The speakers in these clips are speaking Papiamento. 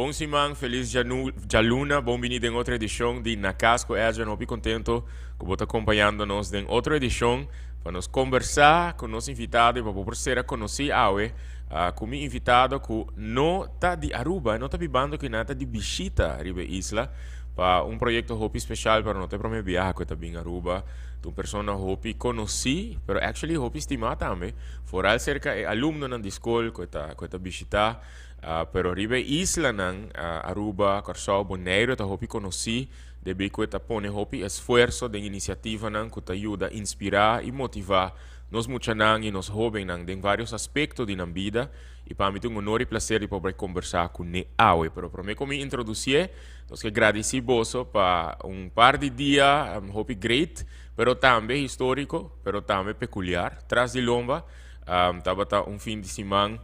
Bon siman, felis djaluna, bon bini den otro edishon di Na Cas cu Edjean. Hopi contento cu bo ta acompañando nos den otro edishon pa nos conversa cu nos invitado y pa bo por sera conoci awe cu mi invitado cu no ta di Aruba, no ta bibando aki, nan ta di bishita riba e isla pa un proyecto hopi special, pero no ta e prome biaha cu e ta bin Aruba. Ta un persona hopi conoci, pero actually hopi stima tambe, vooral cerca e alumnonan di scol cu e ta bishita. Pero riba e islanan, Aruba, Kòrsou, Boneiru, ta hopi konosí debí ku e ta pone hopi esfuerso den inisiativanan ku ta yuda inspirá i motivá nos muchanan i nos hóbennan den vários aspekto di nan bida. I pa mi ta un honor i plaser di por bai kombersá kuné awe. Pero promé ku mi introdusié, nos ke gradisí boso pa un par di dia hopi great, pero tambe históriko, pero tambe pekuliar. Tras di lomba tabata un fin di siman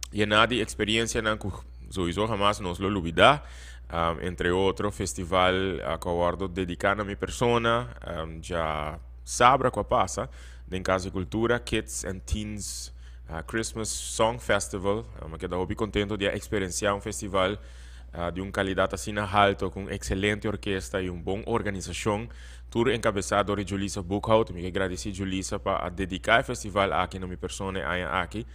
llená di experiencianan cu sowieso hamas nos lo lubida. Entre otro, festival cu a wordo dedica na mi persona, djasabra cu a pasa, den Cas di Cultura, Kids and Teens Christmas Song Festival. Mi a keda hopi contento di a experiencia un festival di un calidad asina halto, cu un excelente orkesta y un bon organisacion, tur encabeza door di Julisa Boekhout. Mi ke gradici Julisa pa a dedica e festival aki na mi persona e aña aki.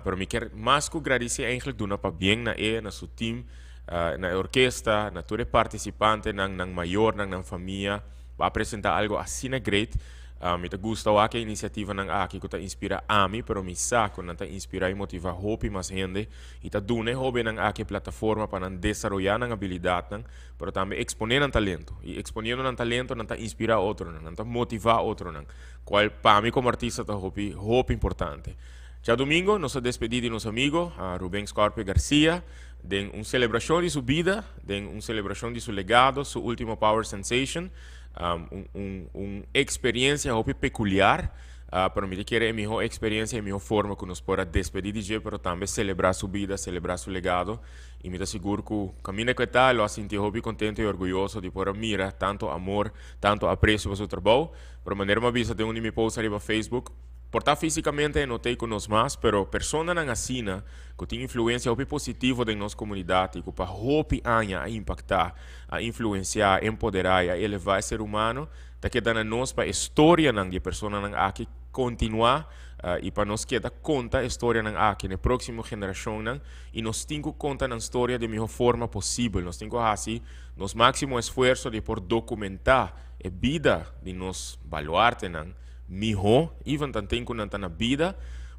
Pero mi kier mas ku gradisí eigenlijk duna pabien na e, na su team, na e orkesta, na tur e partisipantenan, nan mayornan, nan famia, pa a presentá algo asina great. Mi ta gusta wak e inisiativanan aki ku ta inspirá ami, pero mi sa ku nan ta inspirá i motivá hopi mas hende i ta duna e hóbennan aki e plataforma pa nan desaroyá nan abilidatnan, pero tambe eksponé nan talento. I eksponiendo nan talento nan ta inspirá otronan, nan ta motivá otronan, kual pa mi komo artista ta hopi, hopi importante. Djadumingo nos a despedí di nos amigo Ruben Scorpio Garcia den un celebracion di su bida, den un celebracion di su legado, su ultimo Power Sensation, un experiencia hopi peculiar, pero mi ta kere e miho experiencia, e miho forma cu nos por a despedí di dje, pero tambe celebra su bida, celebra su legado, y mi ta sigur cu caminda cu e ta, lo a sinti hopi contento y orguyoso di por a mira tanto amor, tanto aprecio pa su trabou. Pero manera mi a bisa den un di mi post ariba Facebook, por ta físikamente e no t'ei ku nos mas, pero personanan asina ku tin influensia hopi positivo den nos komunidat i ku pa hopi aña a impaktá, a influensiá, a empoderá i a elevá e ser humano, ta keda na nos pa e storianan di e personanan aki kontinuá i pa nos keda konta e storianan aki na e próksimo generashonnan i nos tin ku konta nan storia di e mihó forma posibel. Nos tin ku hasi nos máksimo esfuerso di por dokumentá e bida di nos baluartenan mihó, even tanten ku nan ta na bida,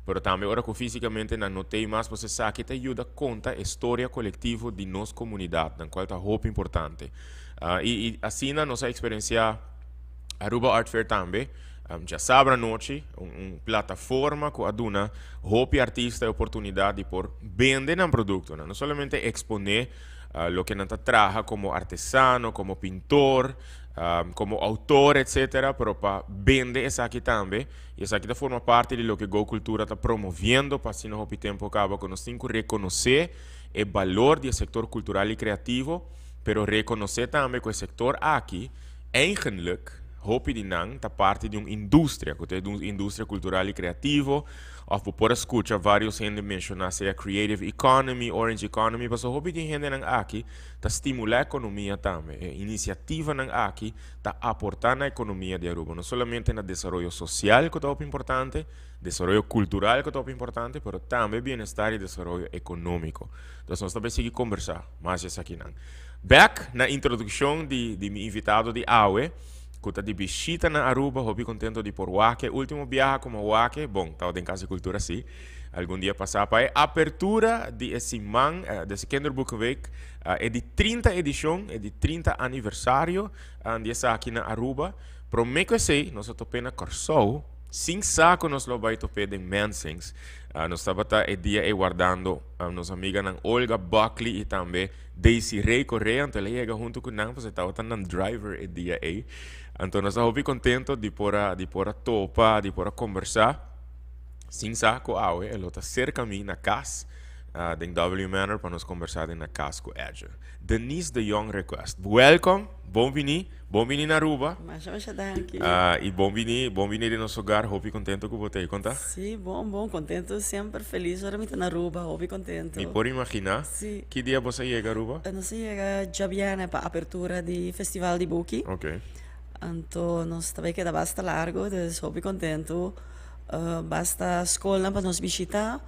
pero tambe ora ku físikamente nan no t'ei mas, pues esaki ta yuda konta e storia kolektivo di nos komunidatnan, kual ta hopi importante. I asina nos a eksperensiá Aruba Art Fair tambe, djasabra anochi, un plataforma ku a duna hopi artista e oportunidat di por bende nan produktonan, no solamente eksponé loke nan ta traha komo artesano, komo pintor, Como autor etcetera, pero pa bende esaki tambe, y esaki ta forma parti di loke Go Cultura ta promoviendo pa asina hopi tempo caba cu nos tin cu reconoce e balor di e sector cultural y creativo, pero reconoce tambe cu e sector aki eigenlijk hopi di nan ta parti di un industria, cu ta e industria cultural y creativo, of bo por a scucha varios hende menciona sea creative economy, orange economy, pasobra hopi di e hendenan aki ta stimulá ekonomia tambe. E inisiativanan aki ta aportá na ekonomia di Aruba, no solamente na desaroyo sosial ku ta hopi importante, desaroyo kultural ku ta hopi importante, pero tambe bienestar i desaroyo ekonómiko. Entonces nos ta bai sigui kombersá mas di esakinan. Bèk na introdukshon di di mi invitado di awe ku ta di bishita na Aruba, hopi kontento di por wak e último biaha ku mi a wak e, bon, tabata den Kas di Kultura sí, Algun dia pasá pa e apertura di e siman di e Kinderboekenweek, e di 30 edishon, e di 30 aniversario di esaki na Aruba. Promé ku esei nos a top'é na Kòrsou, sin sa ku nos lo bai top'é den Mensings. Nos tabata e dia ei wardando nos amiganan Olga Buckley i tambe Daisy Rey Correa, anto el a yega huntu ku nan pasobra e tabata nan driver e dia ei. Anto nos ta hopi kontento di por a di por a topa, di por a kombersá. Sin sa ku awe e lo ta serka mi na kas. Den W Manor pa nos kombersá den Na Kas ku Edjean. Denise de Jong Request. Welkom, bon bini, bon bini na Aruba. Masha masha danki. I bon bini, bon bini den nos hogar, hopi kontento ku bo ta ei, konta? Sí, bon, bon, kontento, semper felis ora mi ta na Aruba, hopi kontento. Mi por imaginá. Sí. Ki dia bo sa yega Aruba? Nos a yega djabièrnè pa apertura di Festival di Buki. Ok. Anto nos ta bai keda basta largu, dus hopi kontento. Basta skolnan pa nos bishitá.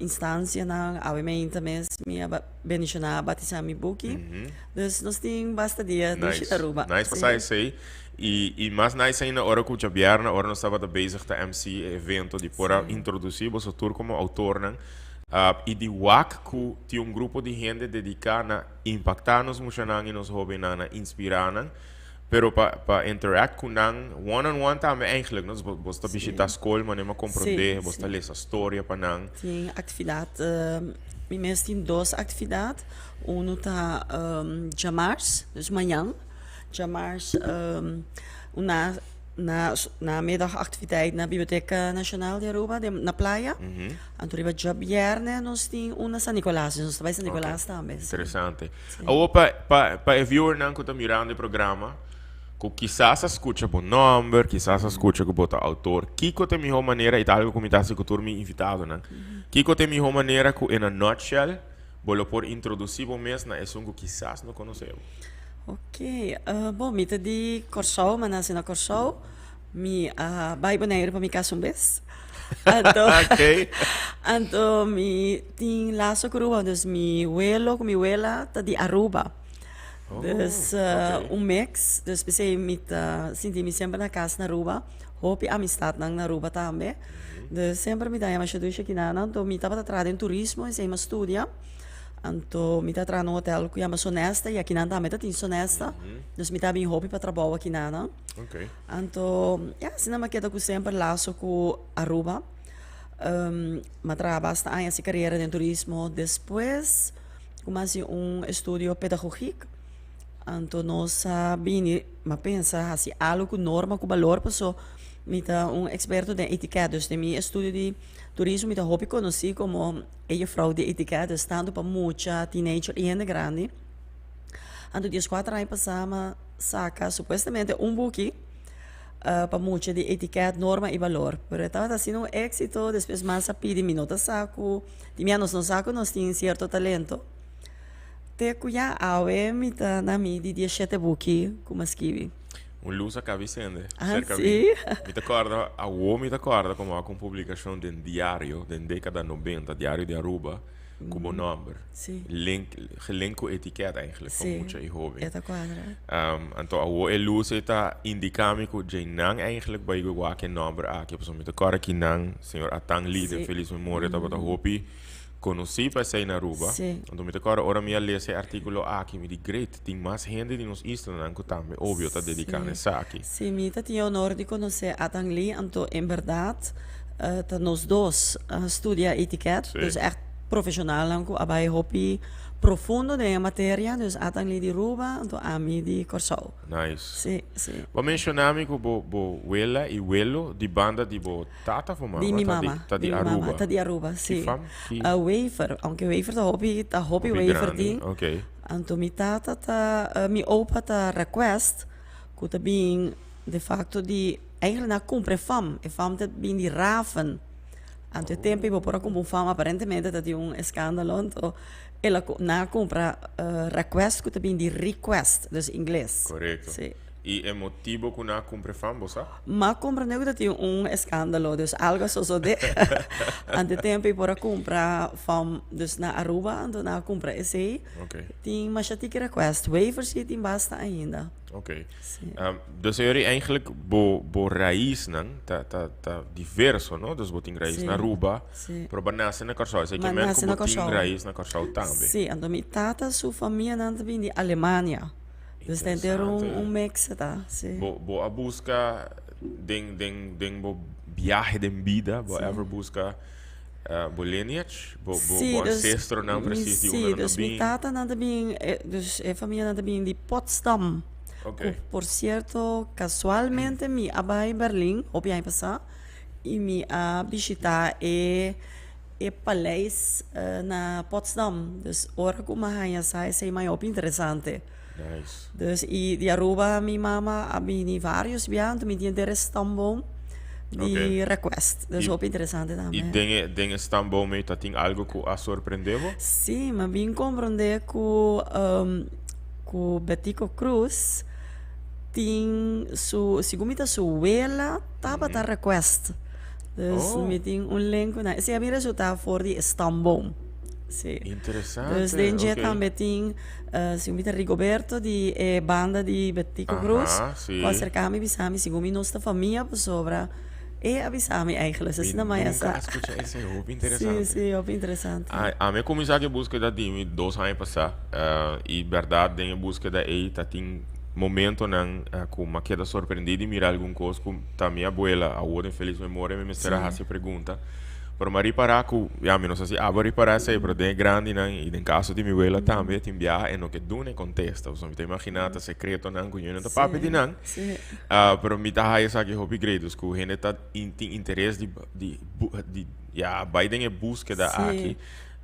Instancianan, awe meinta mes mi a bendiciona a batisa mi buki. Dus nos tin basta dia dushi Nice. Aruba. Nice pa sa esey. Y, y mas nice ainda ora cu djabièrnè, ora nos tabata bezig ta MC e evento di por a introduci boso tur como autornan. Y di wak cu tin un grupo di hende dedica na impacta nos muchanan y nos hobennan, na inspira nan. Pero pa pa interact cu nan one on one tambe eigenlijk, no? Dus bo ta bishita scol manera mi a comprende, bo ta lesa storia pa nan. Tin actividad, mi mes tin dos actividad, uno ta djamars, dus mañan, djamars un na na namiddag actividad na Biblioteca Nacional di Aruba den na playa, anto riba djabierne nos tin un na San Nicolas, dus nos ta bai San Nicolas tambe. Interesante. Awor pa pa pa e viewernan ku ta mirando e programa ku kisas a skucha bo nòmber, kisas a skucha ku bo ta outor, kiko ta e mihó manera, i ta algu ku mi ta hasi ku tur mi invitadonan, kiko ta e mihó manera ku in a nutshell bo lo por introdusí bo mes na esun ku kisas no konosé bo? Ok, bon mi ta di Kòrsou, mi a nase na Kòrsou, mi a bai Boneiru pa mi kasa un bes. Anto, anto mi tin laso ku Aruba, dus mi welo ku mi wela ta di Aruba. Dus un mix, dus p'esei mi ta sinti mi semper na kas na Aruba, hopi amistatnan na Aruba tambe. Dus semper mi ta haña masha dushi akinan, anto mi tabata traha den turismo, esei mi a studia. Anto mi ta traha na un hotel ku yama Sonesta i akinan tambe ta tin Sonesta. Dus mi ta bin hopi pa trabou akinan. Anto ya asina mi a keda ku semper laso ku Aruba. Mi a traha basta aña hasi karera den turismo. Despues ku mi a hasi un estudio pedagogik, anto nos a bini, mi a pensa hasi algu ku norma ku balor paso mi ta un eksperto den etiket. Dus den mi estudio di turismo mi ta hopi konosí komo E juffrouw di etiket, dus tantu pa mucha, teenager i hende grandi. Anto dieskuater aña pasá mi a saka supuestamente un buki pa mucha di etiket, norma i balor. Pero e tabata asina un éksito, despues mas a pidi, mi no ta sa ku, di mi a nos no sa ku nos tin sierto talento. Te ku ya awe mi ta na mi di dieshete buki ku mi a skibi. Un lus a kabi sende Ah, serka mi. sí? Mi ta kòrda, awo mi ta kòrda komo a un publikashon den diario, den dekada nobenta, Diario di Aruba, ku bo nòmber. Sí. Link, gelink ku etiket eigenlijk pa Sí, mucha i hóben. e ta kuadra. Anto awo e lus ei ta indiká mi ku djeinan eigenlijk bai wak e nòmber aki, pasobra mi ta kòrda kinan señor Atan Lee den felis memoria tabata hopi Konosí pa esei na Aruba. Sí. Anto mi ta kòrda ora mi a lesa e artíkulo aki, mi di, Great, tin mas hende di nos islanan ku tambe obvio ta dediká na esaki. Sí, mi ta tin e honor di konosé Atan Lee, anto en bèrdat ta nos dos a studia etiket, dus ègt profeshonalnan ku a bai hopi profundo den e materia, dus Atan Lee di Aruba, anto ami di Kòrsou. Nice. Sí, sí. Bo a menshoná mi ku bo bo wela i welo di banda di bo Tata of mama? Di mi mama. Ta di mi Aruba. mama, ta di Aruba, si. Ki fam? Ki? Wever, aunke Wever ta hopi, ta hopi Hopi Wever grandi, tin. ok. Anto mi tata ta, mi opa ta Request, ku ta bin de facto di, eigenlijk nan a kumpra e fam, e fam ta bin di Raven. Anto e tempo ei bo por a kumpra un fam, aparentemente ta tin un eskandalo, anto el a, nan a kumpra Request ku ta bin di request, dus ingles. Korekto. Si. I e motibo ku nan a kumpra e fam, bo sa? M'a comprende ku ta tin un eskandalo, dus algo a sosode. Ante tempo i por a kumpra fam dus na Aruba, anto nan a kumpra esei. Ok. Tin masha tiki request. Wafer si tin basta ainda. Ok. Si. Dus ayori eigenlijk bo bo raisnan ta ta ta diverso, no? Dus bo tin rais Si. na Aruba, Si. pero bo a nase na Kòrsou. Esei M'a ke men nase ku na bo tin Kòrsou. rais na Kòrsou tambe. Si, anto mi tata su famianan ta bini di Alemania. Dus ta henter un un mix ta, si. Bo bo a buska den den den bo biahe den bida, bo a ever buska bo lineage? Bo bo Si, bo dus ancestronan mi precies di si, unda nan ta dus mi bin? tatanan ta bin, dus e famianan ta bin di Potsdam. Ok. Ku por cierto casualmente mi a bai Berlin hopi aña pasá i mi a bishita e. e paleis na Potsdam. Dus ora ku mi a haña sa esei mai hopi interesante. Nice. Dus i di Aruba mi mama a bini varios bia anto mi tin henter e stamboom di Ok. request. Dus I hopi interesante i tambe. den e den e stamboom ei ta tin algo ku a sorprende bo? Sí, mi a bin komprende ku ku Betico Croes tin su segun mi ta su wela tabata request. Dus Oh. mi tin un link ku nan. Esei a bin resulta for di e stamboom. Sí. Interesante, Dus den dje ok. tambe tin segun mi ta Rigoberto di e banda di Betico Croes Aha, sí. ku a aserka mi bisa mi segun mi nos ta famia pasobra e a bisa mi eigenlijk. Mi Asina maya nunka sa. a skucha esei, hopi Sí, interesante. sí, hopi interesante. Ami a kuminsá ku e búskeda di mi dos aña pasá i bèrdat den e búskeda ei ta tin momentonan ku mi a keda sorprendí di mira algun kos ku ta mi abuela awor den felis memoria mi mester a hasi e pregunta. Pero mi a ripará ku, ya mi no sa si abo a ripará esei, pero den e grandinan i den kaso di mi wela tambe tin biaha e no ke duna e kontesta. Pasobra mi ta imaginá ta sekretonan ku ñoño ta papia di nan. Pero mi ta haya esaki hopi great, dus ku hende ta tin interes di di di ya bai den e búskeda aki.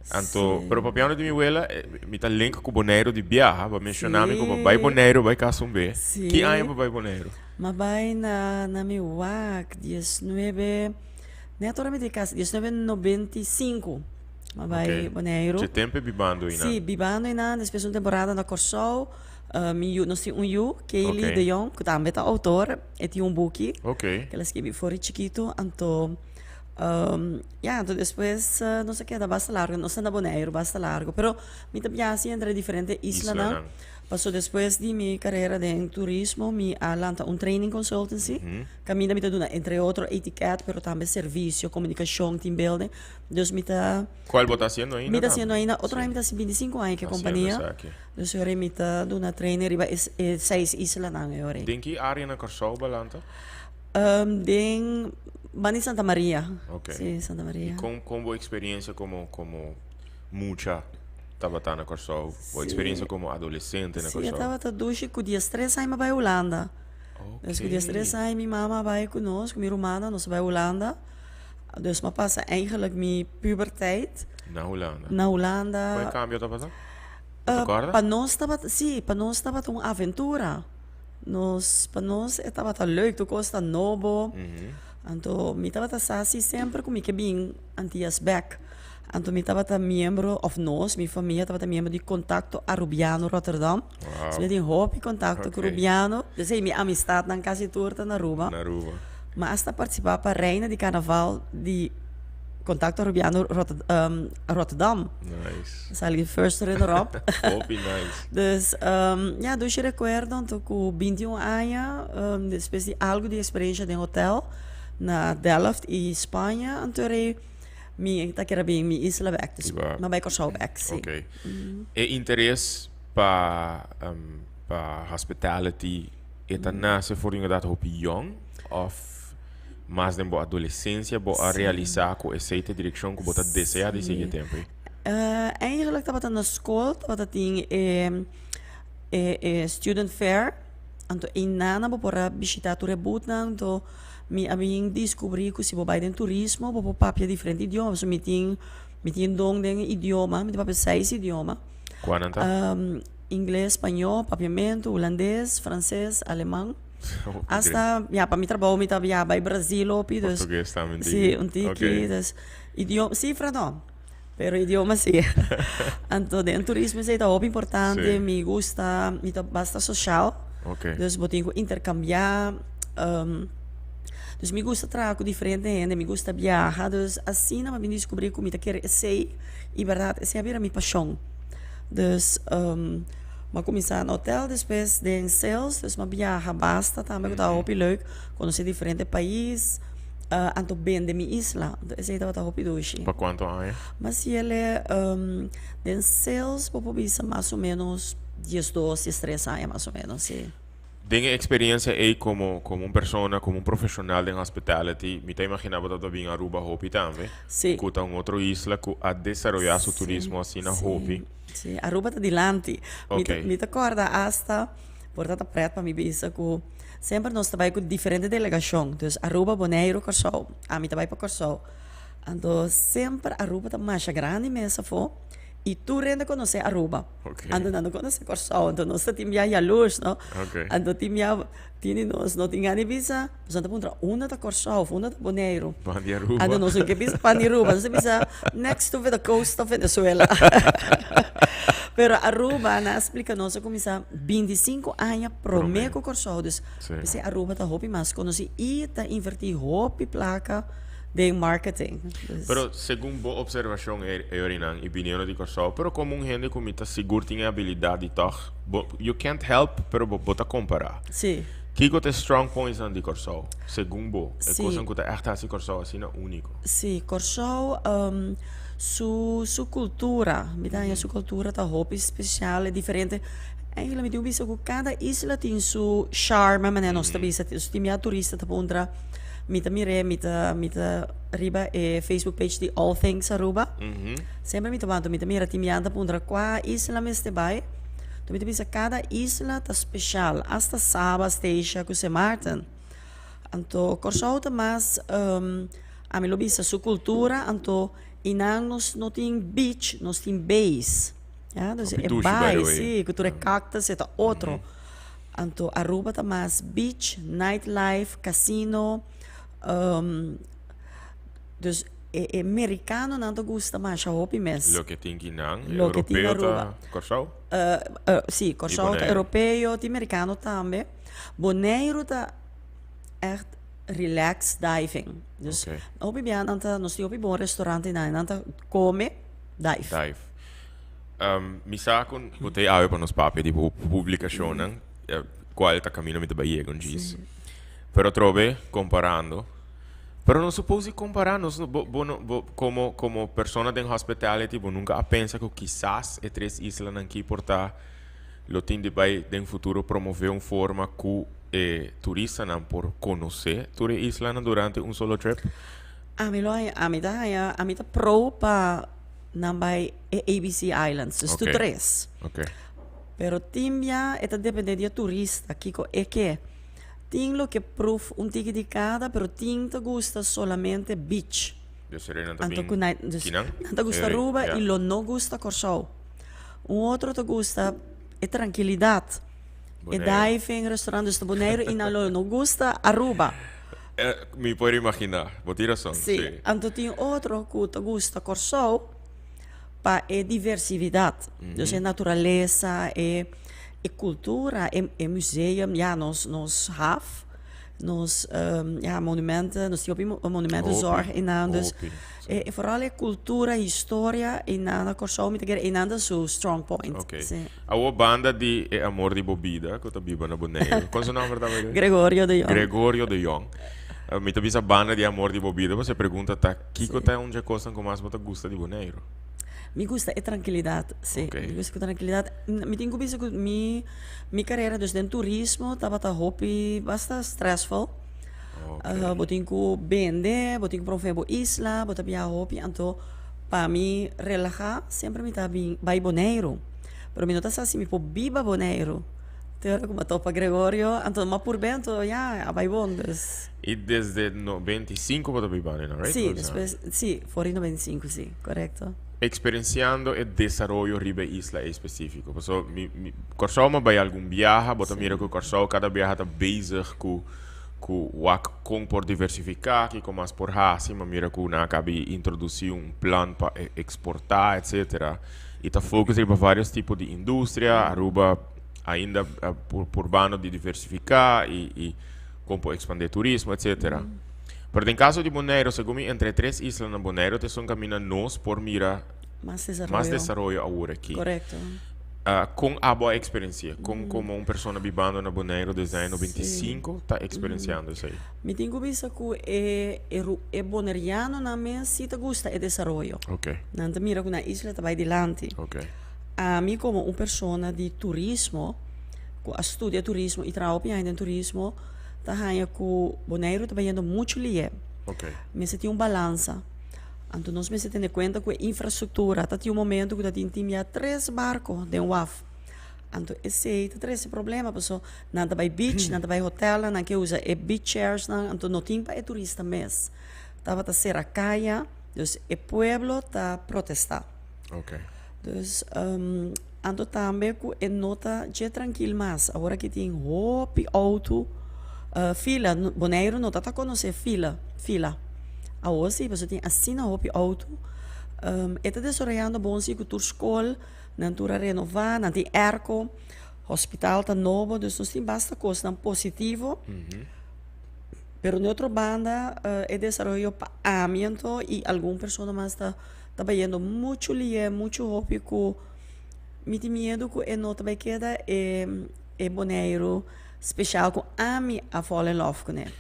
Anto, pero papiando di mi wela, mi ta link ku Boneiru di biaha. Bo a menshoná mi ku bo bai Boneiru bai kasa un be. Ki aña bo bai Boneiru? Mi a bai na na mi wak diesnuebe, net ora mi ta kasa, diesnuebe nobenta i sinku mi a bai Boneiru. Dje tempu e bibando einan? Si, bibando einan, despues un temporada na Kòrsou. Mi yu, nos tin un yu, Kaylee de Jong, ku tambe ta outor. E tin un buki ku el a skibi for di chikitu. Anto, ya, anto despues nos a keda basta largu, nos ta na Boneiru basta largu, pero mi ta biaha si entre diferente islanan. Paso despues di mi karera den turismo mi a lanta un training consultancy kaminda mi ta duna entre otro etiket pero tambe servisio, komunikashon, team building. Dus mi ta. Kual bo ta hasiendo ainda? Mi ta hasiendo ainda, otro aña mi ta hasi bintisinko aña ku e kompania. Dus ora mi ta duna training riba e seis islanan e ora. Den ki área na Kòrsou bo a lanta? Den banda di Santa Maria. Ok. Sí, Santa Maria. I kon kon bo eksperensia komo komo mucha tabata na Kòrsou? Bo eksperensia komo adolesente na Kòrsou? Sí, e tabata dushi ku diestres aña mi a bai Hulanda. Ok. Dus ku diestres aña mi mama a bai ku nos, ku mi rumannan, nos a bai Hulanda. Dus mi a pasa eigenlijk mi puberteit. Na Hulanda. Na Hulanda. Kon e kambio tabata? Bo ta kòrda? Pa nos tabata, sí, pa nos tabata un aventura. Nos, pa nos e tabata leuk, tur kos ta nobo. Anto mi tabata sa si semper ku mi ke bin Antias bèk. Anto mi tabata miembro, òf nos, mi famia tabata miembro di Contacto Arubiano Rotterdam. Wow. So mi tin hopi kontakto ku rubiano. P'esei mi amistatnan kasi tur ta na Aruba. Na Aruba. Mi asta partisipá pa Reina di Karnaval di Contacto Arubiano Rotterdam. Nice. Sali first runner up. Hopi nice. Dus ya dushi rekuerdo anto ku binti un aña despues di algu di eksperensha den hotel na Delft i Spaña anto rei mi ta kere bin mi isla bèk. Dus mi a bai Kòrsou bèk si. Ok. E interes pa pa hospitality e ta nase for di un edat hopi yong of mas den bo adolesensia bo a realisa ku esei ta e direkshon ku bo ta desea di sigui e tempu ei? Eigenlijk tabata na skol tabata tin e e student fair anto einan bo por a bishita tur e boothnan anto mi a bin diskubri ku si bo bai den turismo bo por papia diferente idioma pasobra mi tin mi tin don den idioma mi ta papia seis idioma. Kua nan ta? Ingles, spañó, papiamentu, hulandes, franses, aleman. Asta, ya, pa mi trabou mi ta biaha bai Brazil hopi, dus. Portugues tambe un tiki. Si, un tiki. Dus, idioma, sifra no, pero idioma si. Anto den turismo esei ta hopi importante, mi gusta, mi ta basta sosial. Dus bo tin ku interkambiá. Dus mi gusta traha ku diferente hende, mi gusta biaha, dus asina mi a bin diskubrí ku mi ta kere esei. I bèrdat esei a bira mi pashon. Dus mi a kuminsá na hotel, despues den sales, dus mi a biaha basta tambe ku tabata hopi leuk, konosé diferente pais, anto bende mi isla. Anto esei tabata hopi dushi. Pa kuantu aña? Mi a siele den sales bo por bisa mas o ménos diesdos, diestres aña mas o ménos, si. Den e experiencia ey como como un persona, como un profesional den hospitality, mi ta imagina bo tabata bin Aruba hopi tambe. Sí. Cu ta un otro isla cu a desaroya su turismo asina hopi. Sí, Aruba ta dilanti. Mi ta, mi ta corda hasta, por ta ta pret pa mi bisa cu semper nos ta bay cu diferente delegacion. Dus Aruba, Boneiru, Corsou. Ami ta bay pa Corsou. Anto semper Aruba ta masha grandi mes afó i tur hende konosé Aruba. Anto nan no konosé Kòrsou, anto nos ta tin bia yalurs, no? Anto tin bia tin di nos no tin gana di bisa, pasobra nan ta puntra unda ta Kòrsou òf unda ta Boneiru. Pan di Aruba. Anto nos no ke bisa pan di Aruba, nos ta bisa next to the coast of Venezuela. Pero Aruba nan a splika nos a kuminsá 25 aña promé ku Kòrsou, dus p'esei Aruba ta hopi mas konosí i ta invertí hopi plaka den marketing. Dus. Pero segun bo observacion Eorinan y biniendo di Corsou, pero como un hende cu mi ta sigur tin e habilidad di toch, bo, you can't help pero bo, bo ta compara. Sí. Kico ta e strong pointsnan di Corsou, segun bo? E sí. cosnan cu ta echt haci Corsou asina unico. Sí, Corsou um, su, su cultura, mi ta haña su cultura ta hopi special, e diferente. Eigenlijk mi tin bisa cu cada isla tin su charme, manera nos ta bisa. Tin bia turista ta puntra, Mi ta mir'é, mi ta mi ta riba e Facebook page di All Things Aruba. Semper mi ta wak, mi ta mira tin biaha ta puntra kua isla mester bai. Enton mi ta bisa kada isla ta speshal, asta Saba, Statia ku Sint Maarten. Anto Kòrsou ta mas ami lo bisa su kultura, anto i nan nos no tin beach, nos tin bays. Ya, dus e bai, si, ku tur e cactus e ta otro. Anto Aruba ta mas beach, nightlife, casino, dus e e mericanonan ta gusta masha hopi mes. Loke tin ki nan, e Loke tin europeo ta Aruba. Kòrsou? Si, Kòrsou ta europeo, tin mericano tambe. Boneiru ta echt relax diving. Dus hopi bia nan ta, nos tin hopi bon restaurant einan, nan ta kome, dive. Dive. Mi sa ku bo ta e awe pa nos papia di bo publikashonnan, kual ta kaminda mi ta bai yega un djis. Pero atrobe komparando, pero no supos di kompará, nos no bo bo no bo komo komo persona den hospitality bo nunka a pensa ku kisas e tres islanan aki por ta lo tin di bai den futuro promové un forma ku e turistanan por konosé tur e islanan durante un solo trip? Ami lo haña, ami ta haña, ami ta pro pa nan bai e ABC Islands, dus tur tres. Pero tin bia e ta depende di e turista kiko e ke. Tin loke pruf un tiki di kada, pero tin ta gusta solamente beach. Dus e nan ta bin kinan? Nan ta gusta Aruba i lo no gusta Kòrsou. Un otro ta gusta e trankilidat, e diving, restaurant, dus ta Boneiru i nan lo no gusta Aruba. Mi por imaginá, bo tin rason, sí. Sí, anto tin otro ku ta gusta Kòrsou pa e diversividat, dus e naturalesa, e e kultura, e e museum, ya nos nos haf, nos ya monumenten, nos tin hopi monumentenzorg einan, dus e foral e kultura, historia einan na Kòrsou mi ta kere einan ta su strong point. Oké. Awor banda di e amor di bo bida ku ta biba na Boneiru. Kon su nòmber tabata? Gregorio de Jong. Gregorio de Jong. Mi ta bisa banda di e amor di bo bida pasobra e pregunta ta kiko ta un dje kosnan ku mas bo ta gusta di Boneiru? Mi gusta e trankilidat, si. Mi gusta ku trankilidat. Mi tin ku bisa ku mi mi karera dus den turismo tabata hopi basta stressful. Bo tin ku bende, bo tin ku promove bo isla, bo ta biaha hopi anto pa mi relaha semper mi ta bin bai Boneiru. Pero mi no ta sa si mi por biba Boneiru. Te ora ku mi a topa Gregorio, anto mi a purbe, anto ya, a bai bon, dus. I desde 95 bo ta biba Boneiru, right? Si, despues, si, for di 95, si, korekto. Eksperensiando e desaroyo riba e isla ei spesífiko. Paso mi, mi, Kòrsou mi a bai algun biaha, bo ta mira ku Kòrsou kada biaha ta bezig ku ku wak kon por diversifiká, kiko mas por hasi, mi a mira ku nan a kaba di introdusí un plan pa eksportá, etsetera. Y ta focus riba varios tipo di industria. Aruba ainda purbando di diversifica y, y con por expande turismo, etcétera. Pero den caso di Boneiru, segun mi, entre tres islanan Boneiru ta esun caminda nos por mira Mas desaroyo. mas desaroyo awor aki. Correcto. Con abo a experiencia? Con como un persona bibando na Boneiru desde aña 95 ta experienciando esey? Mi tin ku bisa ku e e bonerianonan mes si ta gusta e desaroyo. Nan ta mira ku nan isla ta bai dilanti. Ami komo un persona di turismo, ku a studia turismo i traha hopi aña den turismo, ta haña ku Boneiru ta bayendo muchu lié. Mester tin un balansa. Anto nos mester tene kuenta ku e infrastruktura. Ta tin un momento ku ta tin tin ya tres barko den waf. Anto esei ta trese problema paso nan ta bai beach, nan ta bai hotelnan, nan ke usa e beach chairsnan, anto no tin pa e turista mes. Tabata sera kaya. Dus e pueblo ta protestá. Ok. Dus anto tambe ku e no ta dje trankil mas. Awor aki tin hopi outo fila. Boneiru no ta ta konosé fila, fila. Awor si, pasobra tin asina hopi outo. E ta desaroyando bon si ku tur skol nan tur a renová, nan tin airco, hospital ta nobo, dus nos tin basta kosnan positivo. Pero di otro banda e desaroyo pa ami anto y algun persona mas ta ta bayendo mucho lié, mucho hopi cu mi tin miedo cu e no ta bay keda e e Boneiru special cu ami a fall in love cune.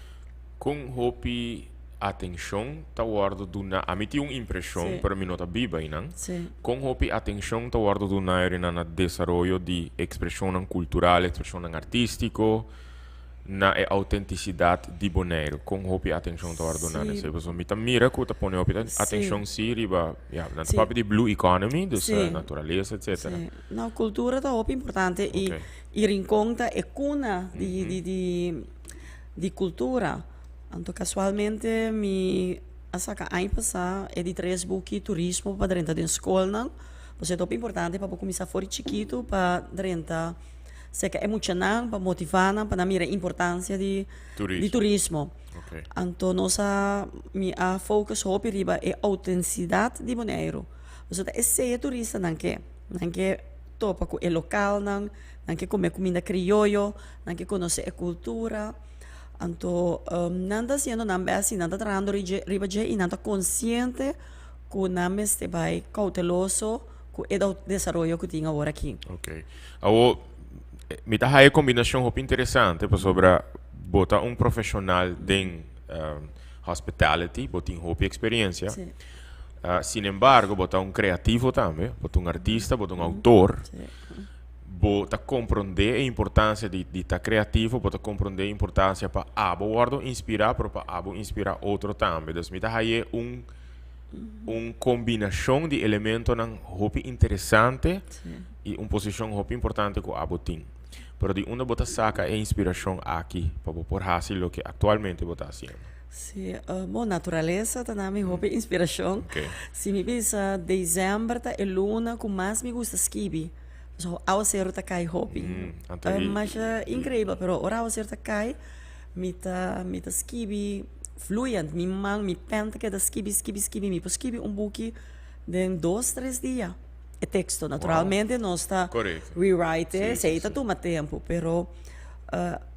Con hopi atencion ta wordo duna, ami tin un impresion pero mi no ta biba eynan, con hopi atencion ta wordo duna eynan na desaroyo di expresionnan cultural, expresionnan artistico? na e autentisidat di Boneiru? Kon hopi atenshon ta wòrdu duna na esei? Pasobra mi ta mira ku ta pone hopi atenshon si riba, ya, nan ta papia di blue economy, dus naturalesa, etsetera. Si. No, kultura ta hopi importante i i Rincon ta e kuna di di di di kultura. Anto kasualmente mi a saka aña pasá e di tres buki turismo pa drenta den skolnan, pasobra ta hopi importante pa bo kuminsá for di chikitu pa drenta. Seka e muchanan pa motivá nan pa nan mira e importansia di di turismo. Anto nos a mi a focus hopi riba e outensidat di Boneiru. Pasobra ta esei e turistanan ke. Nan ke topa ku e lokalnan, nan ke kome kuminda krioyo, nan ke konosé e kultura. Anto nan ta hasiendo nan bèst i nan ta trahando riba dje i nan ta konsiente ku nan mester bai kouteloso ku e desaroyo ku tin awor aki. Ok. Awo, mi ta haya e kombinashon hopi interesante pasobra bo ta un profeshonal den hospitality, bo tin hopi eksperensia. Sí. Sin embargo, bo ta un kreativo tambe, bo ta un artista, bo ta un outor. Sí. Bo ta komprondé e importansia di di ta kreativo, bo ta komprondé e importansia pa abo wòrdu inspirá, pero pa abo inspirá otro tambe. Dus mi ta haye un un kombinashon di elementonan hopi interesante i un posishon hopi importante ku abo tin. Pero di unda bo ta saka e inspirashon aki pa bo por hasi loke aktualmente bo ta hasiendo? Sí, bon, naturalesa ta na mi hopi inspirashon. Si mi bisa desèmber ta e luna ku mas mi gusta skibi, pasobra awaseru ta kai hopi. Masha inkreibel, pero ora awaseru ta kai mi ta mi ta skibi Fluyend, mi man, mi pen ta keda skibi, skibi, skibi. Mi por skibi un buki den dos, tres dia. E teksto, naturalmente nos ta rewrite e, esei ta tuma tempu, pero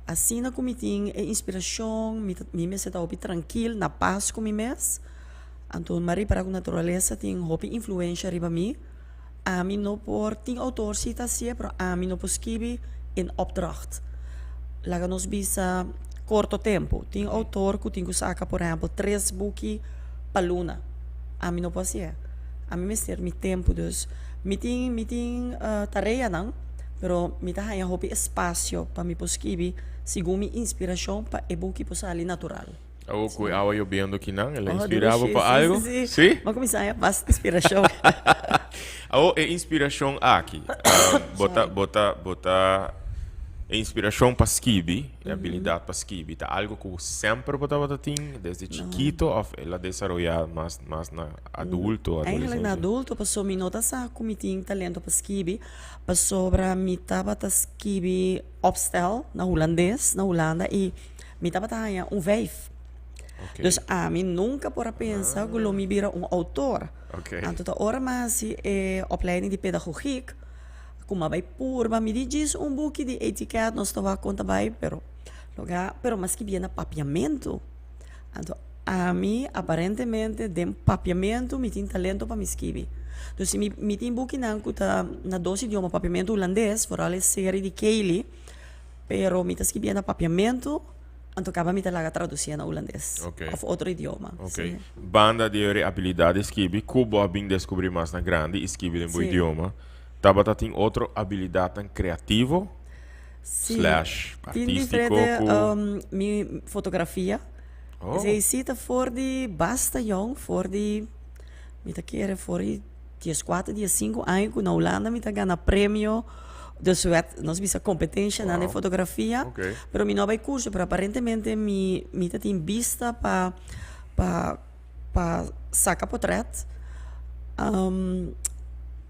asina ku mi tin e inspirashon, mi ta, mi mester ta hopi trankil, na pas ku mi mes. Anto mi a ripara ku naturalesa tin hopi influensha riba mi. Ami no por, tin outor si ta hasié, pero ami no por skibi in opdracht. Laga nos bisa korto tempu. Tin outor ku tin ku saka por ehèmpel tres buki pa luna. Ami no por hasié. Ami mester mi tempu. Dus mi tin mi tin tareanan, pero mi ta haña hopi espasio pa mi por skibi segun mi inspirashon pa e buki por sali natural. Awo ku e awa yobiendo kinan, el a inspirá bo pa algo? Sí, sí, sí. Bo kuminsá haña basta inspirashon. Awo e inspirashon aki, bo ta, bo ta, bo ta, e inspirashon pa skibi, e abilidat pa skibi, ta algo ku semper bo tabata tin desde chikito òf el a desaroyá mas, mas na adulto, Eigenlijk na adulto, pasobra mi no ta sa ku mi tin talento pa skibi, pasobra mi tabata skibi opstel na hulandes, na Hulanda i Mi tabata haña un vijf. Ok. Dus ami nunca por a pensa cu lo mi bira un autor. Ok. Anto ta ora mi a haci e opleiding di pedagogiek, cu mi a bay purba, mi di djis un buki di etiket, nos ta wak con ta bay, pero loga, pero mi a skibié na papiamento. Anto ami aparentemente den papiamento mi tin talento pa mi skibi. Dus si mi mi tin bukinan cu ta na dos idioma, papiamento hulandes, vooral e serie di Kaylee, Pero mi ta skibié na papiamentu, anto kaba mi ta laga tradusié na hulandes Ok. òf otro idioma. Ok. Sí. Banda di e abilidat di skibi, ku bo a bin deskubrí mas na grandi i skibi den bo Sí. idioma, tabata tin otro abilidatnan kreativo Sí. slash Tin artístiko diferente, ku. mi fotografia. Oh. Esei sí ta for di basta yòn, for di, mi ta kere for di Dieskuater, diesinku aña ku na Hulanda mi ta gana premio, dus wet, nos bisa kompetenshanan den Wow. fotografia. Oké. Pero mi no a bai kurso, pero aparentemente mi mi ta tin bista pa pa. pa saka potrèt.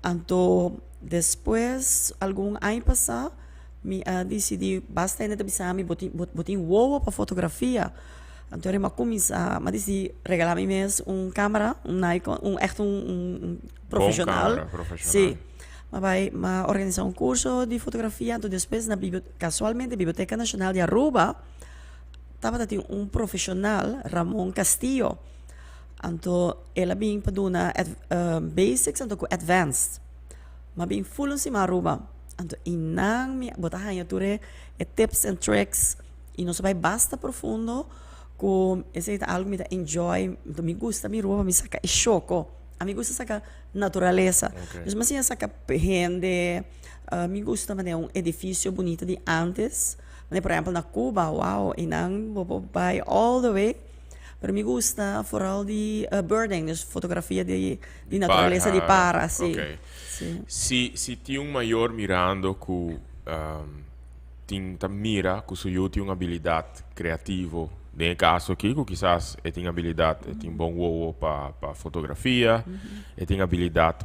Anto despues algun aña pasá mi a disidí basta hende ta bisa mi bo tin bo tin wowo pa fotografia. Anto mi a kuminsá mi a disidí regalá mi mes un kamera un Nikon un ègt un un profeshonal. Sí mi a bai mi a organisá un kurso di fotografia anto despues na kasualmente Biblioteka Nashonal di Aruba tabata tin un profeshonal Ramon Castillo. Anto el a bin pa duna basics anto ku advanced. Mi a bin ful un siman Aruba. Anto einan mi bo ta haña tur e tips and tricks i nos a bai basta profundo ku esei ta algu mi ta enjoy. Anto mi gusta mi Aruba pa mi saka e shoko. Ami gusta saka naturalesa. Dus mi a siña saka hende, mi gusta manera un edifisio bunita di antes. Manera por ehempel na Cuba, wow, einan bo por bai all the way. Pero mi gusta vooral di birding, dus fotografia di di naturalesa di para, si. Ok. Si. Si si tin un mayor mirando ku tin ta mira ku su yu tin un abilidat kreativo, den e kaso aki ku kisas e tin abilidat, e tin bon wowo pa pa fotografia, e tin abilidat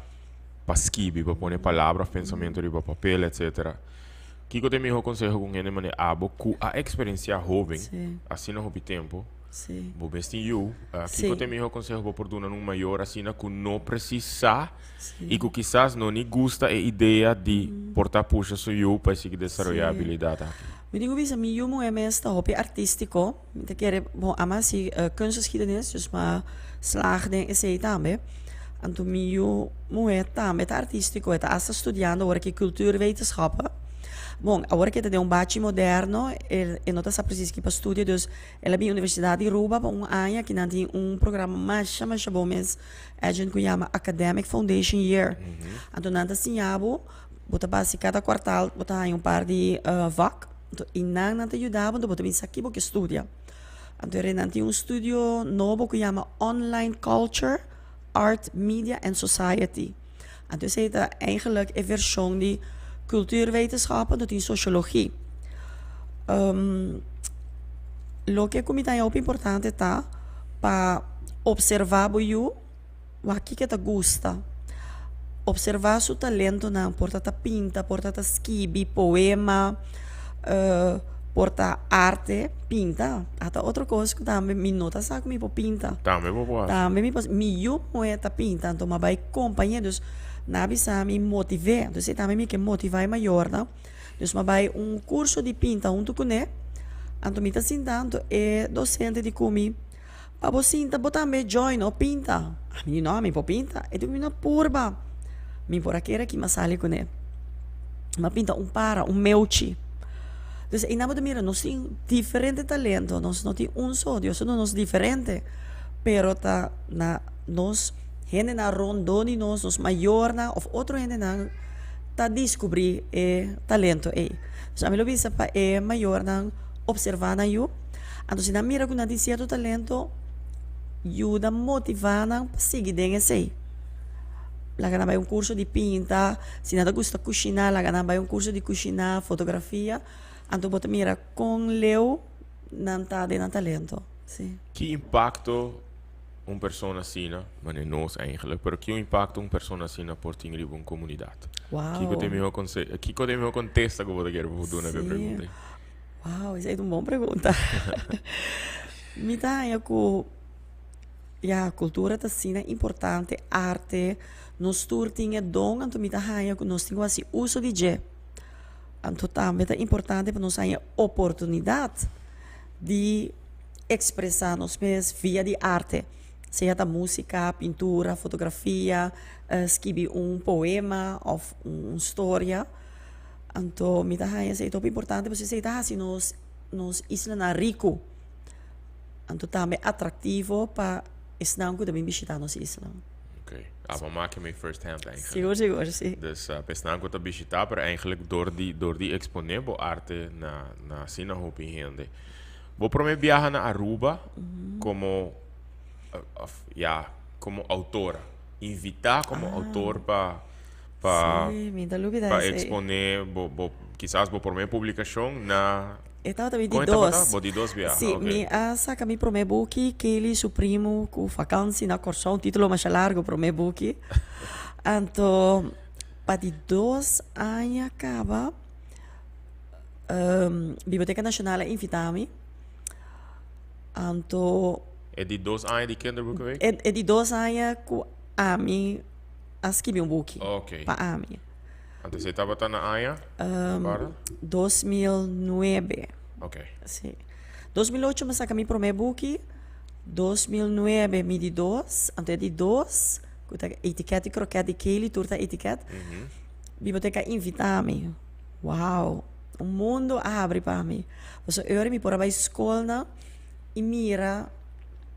pa skibi, pa pone palabra òf pensamentu riba papel, etsetera. Kiko ta e miho konseho ku un hende manera abo ku a eksperensiá hóben asina hopi tempu, bo mes tin yu, kiko ta e miho konseho bo por duna un mayor asina ku no presis sa i ku kisas no ni gusta e idea di por ta pusha su yu pa e sigui desaroyá e abilidat aki? Mi tin ku bisa mi yu muhé mes ta hopi artístiko, mi ta kere, bon ama hasi kunstgeschiedenis, dus mi a slaag den esei tambe. Anto mi yu muhé tambe ta artístiko, e ta asta studiando awor aki cultuurwetenschappen. Bon, awor ke e ta den un bachi moderno, e e no ta sa presis ki pa studia, dus el a bin Universidat di Aruba pa un aña, ki nan tin un programa masha masha bon mes, Edjean, ku yama Academic Foundation Year. Anto nan ta siña bo, bo ta basi kada kwartal bo ta haña un par di vak, anto i nan nan ta yuda bo, anto bo ta bin sa ki bo ke studia. Anto e nan tin un studio nobo ku yama Online Culture, Art, Media and Society. Anto esei ta eigenlijk e vershon di cultuurwetenschappen, anto tin sociologie. Loke ku mi ta haña hopi importante ta pa observá bo yu wak kiko e ta gusta. Observá su talentonan, por ta ta pinta, por ta ta skibi poema, por ta arte, pinta. Ata otro kos ku tambe mi no ta sa ku mi por pinta. Tambe bo por hasi. Tambe mi por hasi. Mi yu muhé ta pinta, anto mi a bai kompañ'é, dus nan a bisa mi motiv'é. Entonces e tambe mi ke motivá e mayornan. Dus mi a bai un kurso di pinta huntu kuné, anto mi ta sinta anto e dosente di ku mi. Pa bo sinta bo tambe join o pinta. Ami di no, ami por pinta. E di mi no purba. Mi por a kere ki m'a sali kuné. M'a pinta un para, un meuchi. Dus einan bo ta mira nos tin diferente talento, nos no tin un so, Dios a duna nos diferente. Pero ta na nos hendenan rondó di nos, nos mayornan òf otro hendenan ta diskubrí e talento ei. Dus ami lo bisa pa e mayornan opservá nan yu. Anto si nan mira ku nan tin sierto talento, yuda motivá nan pa sigui den esei. Laga nan bai un kurso di pinta, si nan ta gusta kushiná, laga nan bai un kurso di kushiná, fotografia. Anto bo ta mira kon leu nan ta den nan talento. Si. Ki impakto un persona asina, manera nos eigenlijk, pero ki un impakto un persona asina por tin riba un komunidat? Wow. Kiko ta e mihó konse, kiko ta e mihó kontesta ku bo ta kere pa bo duna pa e pregunta ei? Wow, esei ta un bon pregunta. Mi ta haña ku ya kultura ta asina importante, arte, nos tur tin e don, anto mi ta haña ku nos tin ku hasi uso di dje. Anto tambe ta importante pa nos haña oportunidat di ekspresá nos mes via di arte, sea ta músika, pintura, fotografia, skibi un poema òf un storia. Anto mi ta haña esei hopi importante pasobra esei ta hasi nos nos islanan riku. Anto tambe atraktivo pa esnan ku ta bin bishitá nos isla. Ok, abo maki mi first hand eigenlijk. Sigur sigur si. Dus pa esnan ku ta bishitá pero eigenlijk dor di dor di eksponé bo arte na na asina hopi hende. Bo promé biaha na Aruba komo òf ya komo outora, invitá komo outor pa pa Sí, mi ta lubida pa esei. exponé bo bo kisas bo promé publikashon na. E tabata mi di Kon e tabata? dos. Bo di dos biaha, Sí, ok. mi a saka mi promé buki, Kaylee su primu ku vakansi na Kòrsou, un título masha largu, promé buki. Anto pa di dos aña kaba, Biblioteka Nashonal a invitá mi. Anto. E di dos aña di Kinderboekenweek? E di dos aña ku ami a skibi un buki. Ok. Pa ami. Anto esei tabata na aña? Recorda? 2009. Ok. Sí. 2008 mi a saka mi promé buki, 2009 mi di dos, anto e di dos ku ta Etiket i Kroket di Kaylee tur ta etiket, biblioteka a invitá mi. Wow! Un mundu a habri pa mi. Pasobra e ora mi por a bai skolnan i mira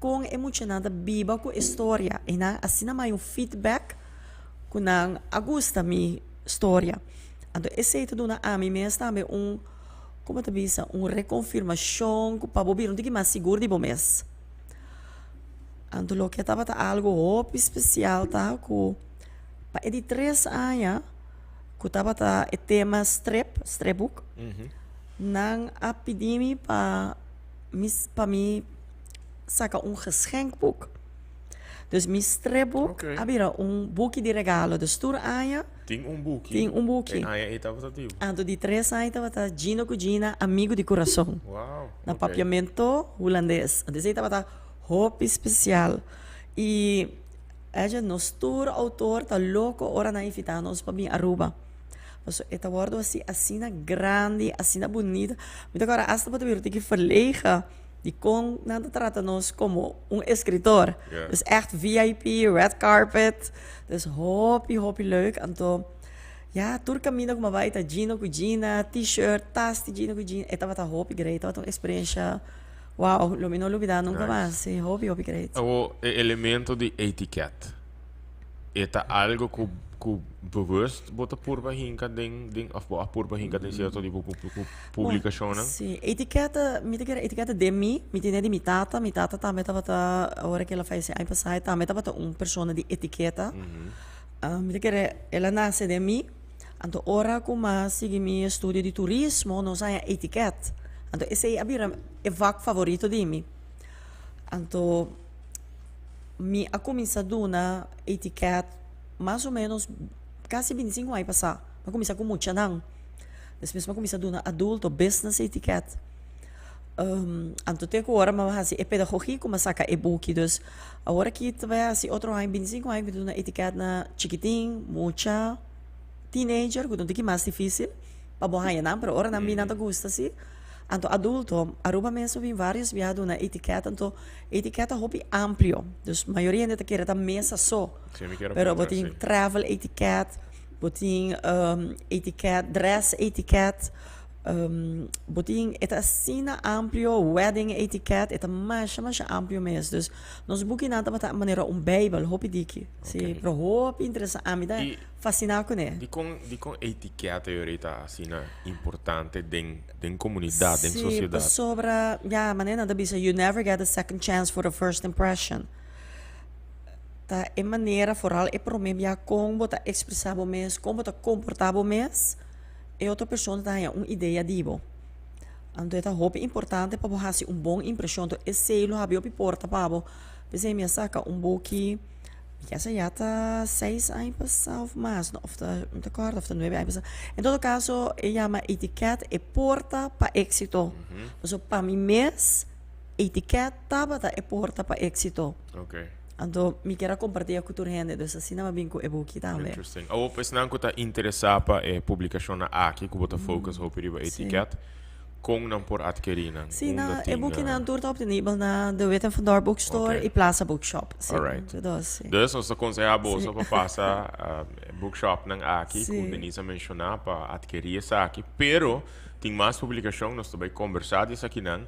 kon e muchanan ta biba ku e storia i nan asina mai un feedback ku nan a gusta mi storia. Anto esei ta duna ami mes tambe un, komo ta bisa, un rekonfirmashon ku pa bo bira un tiki mas sigur di bo mes. Anto loke tabata algu hopi spesial ta ku pa e di tres aña ku tabata e tema strip, stripboek, nan a pidi mi pa mi pa mi saka un geschenkboek. Dus mi stripboek a bira un buki di regalo. Dus tur aña. Tin un buki. Tin un buki. E aña ei tabata di. Anto di tres aña tabata Gino ku Gina, amigu di kurason. Wow. Na papiamento hulandes. Anto esei tabata hopi spesial. I eja nos tur outor ta loko ora nan invitá nos pa bin Aruba. Pasobra e ta wòrdu hasi asina grandi, asina bunita. Mi ta kòrda asta bo ta bira un tiki verlegen. Dikon nan ta trata nos komo un eskritor. Dus ègt VIP, red carpet. Dus hopi, hopi leuk. Anto, ya, tur kaminda ku mi a bai ta Gino ku Gina, T-shirt, tas di Gino ku Gina. E tabata hopi great, tabata un eksperensia, wow, lo mi no lubida nunka mas. Si, hopi, hopi great. Awor, e elemento di etiket. E ta algo ku ku bewust bo ta purba hinka den den of bo a purba hinka den sierto tipo publikashonnan? Si, etiketa, mi ta kere etiketa den mi, mi tene di mi tata, mi tata tambe tabata ora ku el a fayesé aña pasá e tambe tabata un persona di etiketa. Mi ta kere el a nase den mi, anto ora ku mi a sigui mi estudio di turismo nos a haña etiket, anto esei a bira e vak favorito di mi. Anto. Mi a kuminsá duna etiket mas o ménos kasi bintisinko aña pasá. Mi a kuminsá ku muchanan. Despues mi a kuminsá duna adulto, business etiket. Anto te ku ora mi a hasi e pedagogia ku mi a saka e buki. Dus awor aki ta bai hasi otro aña, bintisinko aña ku mi ta duna etiket na chikitin, mucha, teenager ku ta un tiki mas difísil pa bo haña nan, pero ora nan bini nan ta gusta si. Anto adulto, Aruba mes a bin varios biaha duna etiket, anto Etiket ta hopi amplio, dus mayoria hende ta kere ta mesa so. Sí, mi kier a Pero bo puntra, tin sí. travel etiket, bo tin etiket, dress etiket, bo tin, e ta asina amplio, wedding etiket, e ta masha masha amplio mes. Dus nos bukinan tabata manera un bijbel, hopi diki. Sí, Ok. pero hopi interesante, ami ta I fasciná kuné. dikon dikon etiket ayora ta asina importante den den komunidat, den Sí, sosiedat? pasobra, ya, manera nan ta bisa, you never get a second chance for a first impression. Ta e manera, foral e promé bia kon bo ta ekspresá bo mes, kon bo ta komportá bo mes, e otro persona ta haña un idea di bo. Anto e ta hopi importante pa bo hasi un bon impreshon, anto esei lo habri hopi porta pa bo. P'esei mi a saka un buki. Ya sa ya ta seis aña pasá of mas, no, of ta, mi ta kòrda, of ta nuebe aña pasá. En todo kaso, e yama etiket e porta pa éksito. Pasobra pa mi mes, etiket tabata e porta pa éksito. Ok. Anto mi kier a kompartí ku tur hende, dus asina mi a bin ku e buki tambe. Interesting. Awor pa esnan ku ta interesá pa e publikashonnan aki ku bo ta focus hopi riba etiket, Kon nan por adkerí nan? Sí, Unda na, e tin bukinan tur ta obtenibel na De Wit en Van Dorp Bookstore Ok. i Plaza Bookshop. Sí, Alright. tur dos, sí. Dus nos ta konsehá boso Sí. pa pasa e bookshopnan aki ku Sí. Denise a menshoná pa adkerí esaki. Pero tin mas publikashon, nos ta bai kombersá di esakinan.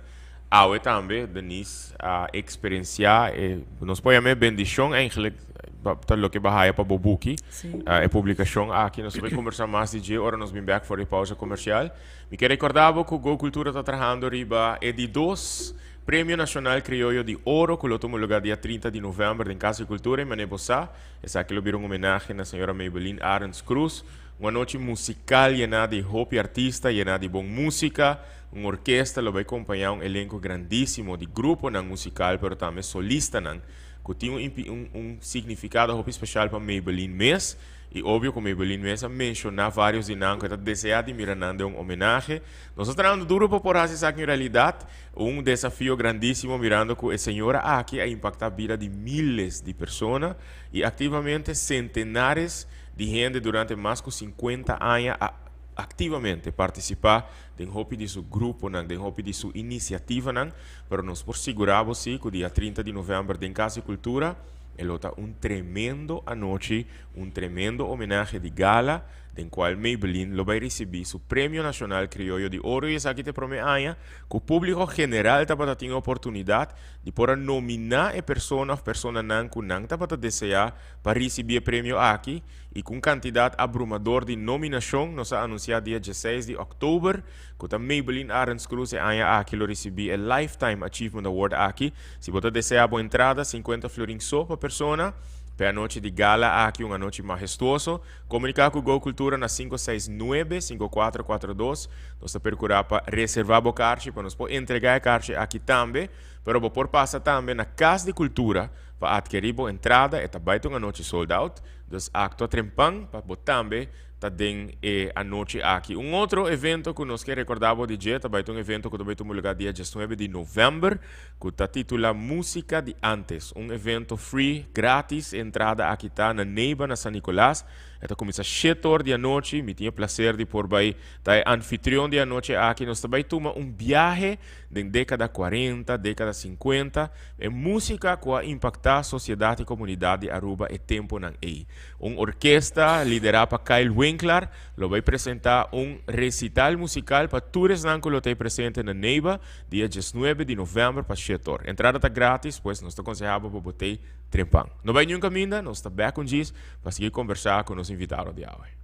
Awe tambe Denise a eksperensiá e, nos por yam'é bendishon eigenlijk, pa ta loke bo a haya pa bo buki, Sí. e publikashon aki. Nos ta bai kombersá mas di dje ora nos bin bèk for di pausa komersial. Mi ke recorda bo cu Go Cultura ta trahando riba e di dos Premio Nacional Crioyo di Oro cu lo tuma lugar dia 30 di november den Casa di Cultura y mane bo sa, esaki lo bira un homenahe na señora Maybelline Arends Cruz. Un anochi musical yena di hopi artista, yena di bon musica. Un orkesta lo bai kompañá un elenko grandísimo di gruponan musikal pero tambe solistanan ku tin un un un signifikado hopi speshal pa Maybelline mes i obvio ku Maybelline mes a menshoná vários di nan ku e ta deseá di mira nan den un homenahe. Nos ta trahando duro pa por hasi esaki un realidat, un desafio grandísimo mirando ku e señora aki a impaktá bida di miles di persona i aktivamente sentenares di hende durante mas ku sinkuenta aña a aktivamente partisipá den hopi di su gruponan, den hopi di su inisiativanan, pero nos por sigurá bo si ku dia 30 di novèmber den Kas di Kultura e lo ta un tremendo anochi, un tremendo homenahe di gala den kual Maybelline lo bai risibí su Premio Nashonal Krioyo di Oro i esaki ta e promé aña ku públiko general tabata tin e oportunidat di por a nominá e persona òf personanan ku nan tabata deseá pa risibí e premio aki. I ku un kantidat abrumador di nominashon, nos a anunsiá dia dieseis di òktober ku ta Maybelline Arends Cruz e aña aki lo risibí e Lifetime Achievement Award aki. Si bo ta deseá bo entrada, sinkuenta florin so pa persona. Pa e anochi di gala aki, un anochi mahestuoso, komuniká ku Go Cultura na 569 5442. Nos ta perkurá pa reservá bo karchi pa nos por entregá e karchi aki tambe. Pero bo por pasa tambe na Kas di Kultura pa atkerí bo entrada. E ta bai ta un anochi sold out. Dus aktua trempan pa bo tambe ta den e anochi aki. Un otro evento ku nos ke rekordá bo di dje ta bai ta un evento ku ta bai tuma lugá dia diesnuebe di novèmber ku ta titulá Músika di Antes. Un evento free, gratis, e entrada aki ta na Neiba na San Nicolas. E ta kuminsá shete or di anochi. Mi tin e plaser di por bai ta e anfitrion di e anochi aki. Nos ta bai tuma un biahe den dékada kuarenta, dékada sinkuenta. E músika ku a impaktá sosiedat i komunidat di Aruba e tempunan ei. Un orkesta liderá pa Kyle Winklar lo bai presentá un resital musikal pa tur esnan ku lo ta ei presente na Neiba dia diesnuebe di novèmber pa shetor. Entrada ta grátis, pues nos ta konsehá bo pa bo t'ei trempan. No bai niun kaminda, nos ta bèk un djis pa sigui kombersá ku nos invitado di awe.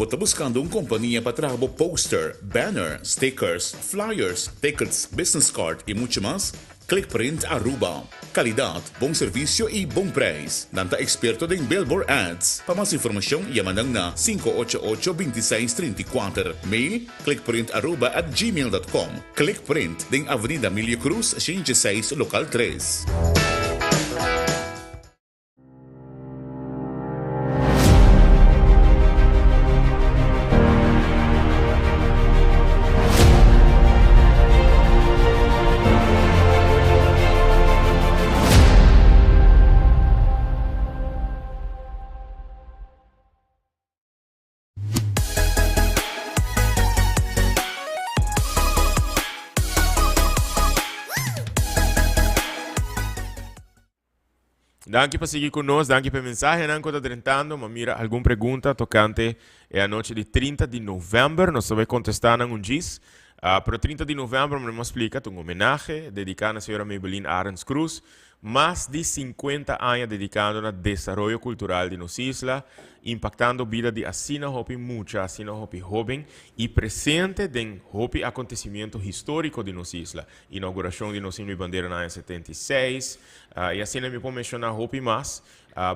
Bo ta buscando un compania pa traha bo poster, banner, stickers, flyers, tickets, business card y mucho mas? Clickprint Aruba. Calidad, bon servicio y bon prijs. Nan ta experto den billboard ads. Pa mas informacion yama nan na 588 26 34. Mail, clickprintaruba at gmail dot com. Clickprint, den Avenida Emilio Cruz, 106, local tres. Danki pa sigui ku nos, danki pa e mensahenan ku ta drentando. Mi a mira algun pregunta tokante e anochi di 30 di novèmber. Nos ta bai kontestá nan un djis. Ah, pero 30 di novèmber, mi a splika, ta un homenahe dediká na señora Maybelline Arends Cruz. Mas di 50 aña dedikando na desaroyo kultural di nos isla, impaktando bida di asina hopi mucha, asina hopi hóben i presente den hopi akontesimiento históriko di nos isla. Inaugurashon di nos himno i bandera na aña 76, I asina mi por menshoná hopi mas.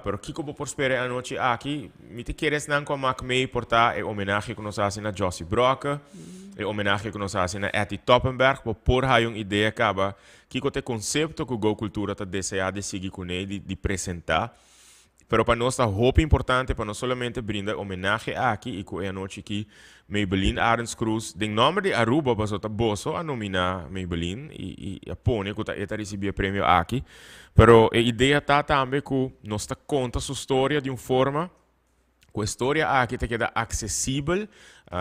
Pero kiko bo por spera e anochi aki? Mi ta kere esnan ku a mak mee por ta e homenahe ku nos a hasi na Jossy Brokke, e homenahe ku nos a hasi na Etty Toppenberg. Bo por haya un idea kaba kiko ta e konsepto ku Go Cultura ta deseá di sigui kuné, di presentá. Pero pa nos ta hopi importante pa no solamente brinda e homenahe aki y cu e anochi aki Maybelline Arends Cruz den nomber di Aruba pasobra ta boso a nomina Maybelline y y a pone cu ta e ta ricibi e premio aki. Pero e idea ta tambe cu nos ta conta su storia di un forma. Ku e storia aki ta keda aksesibel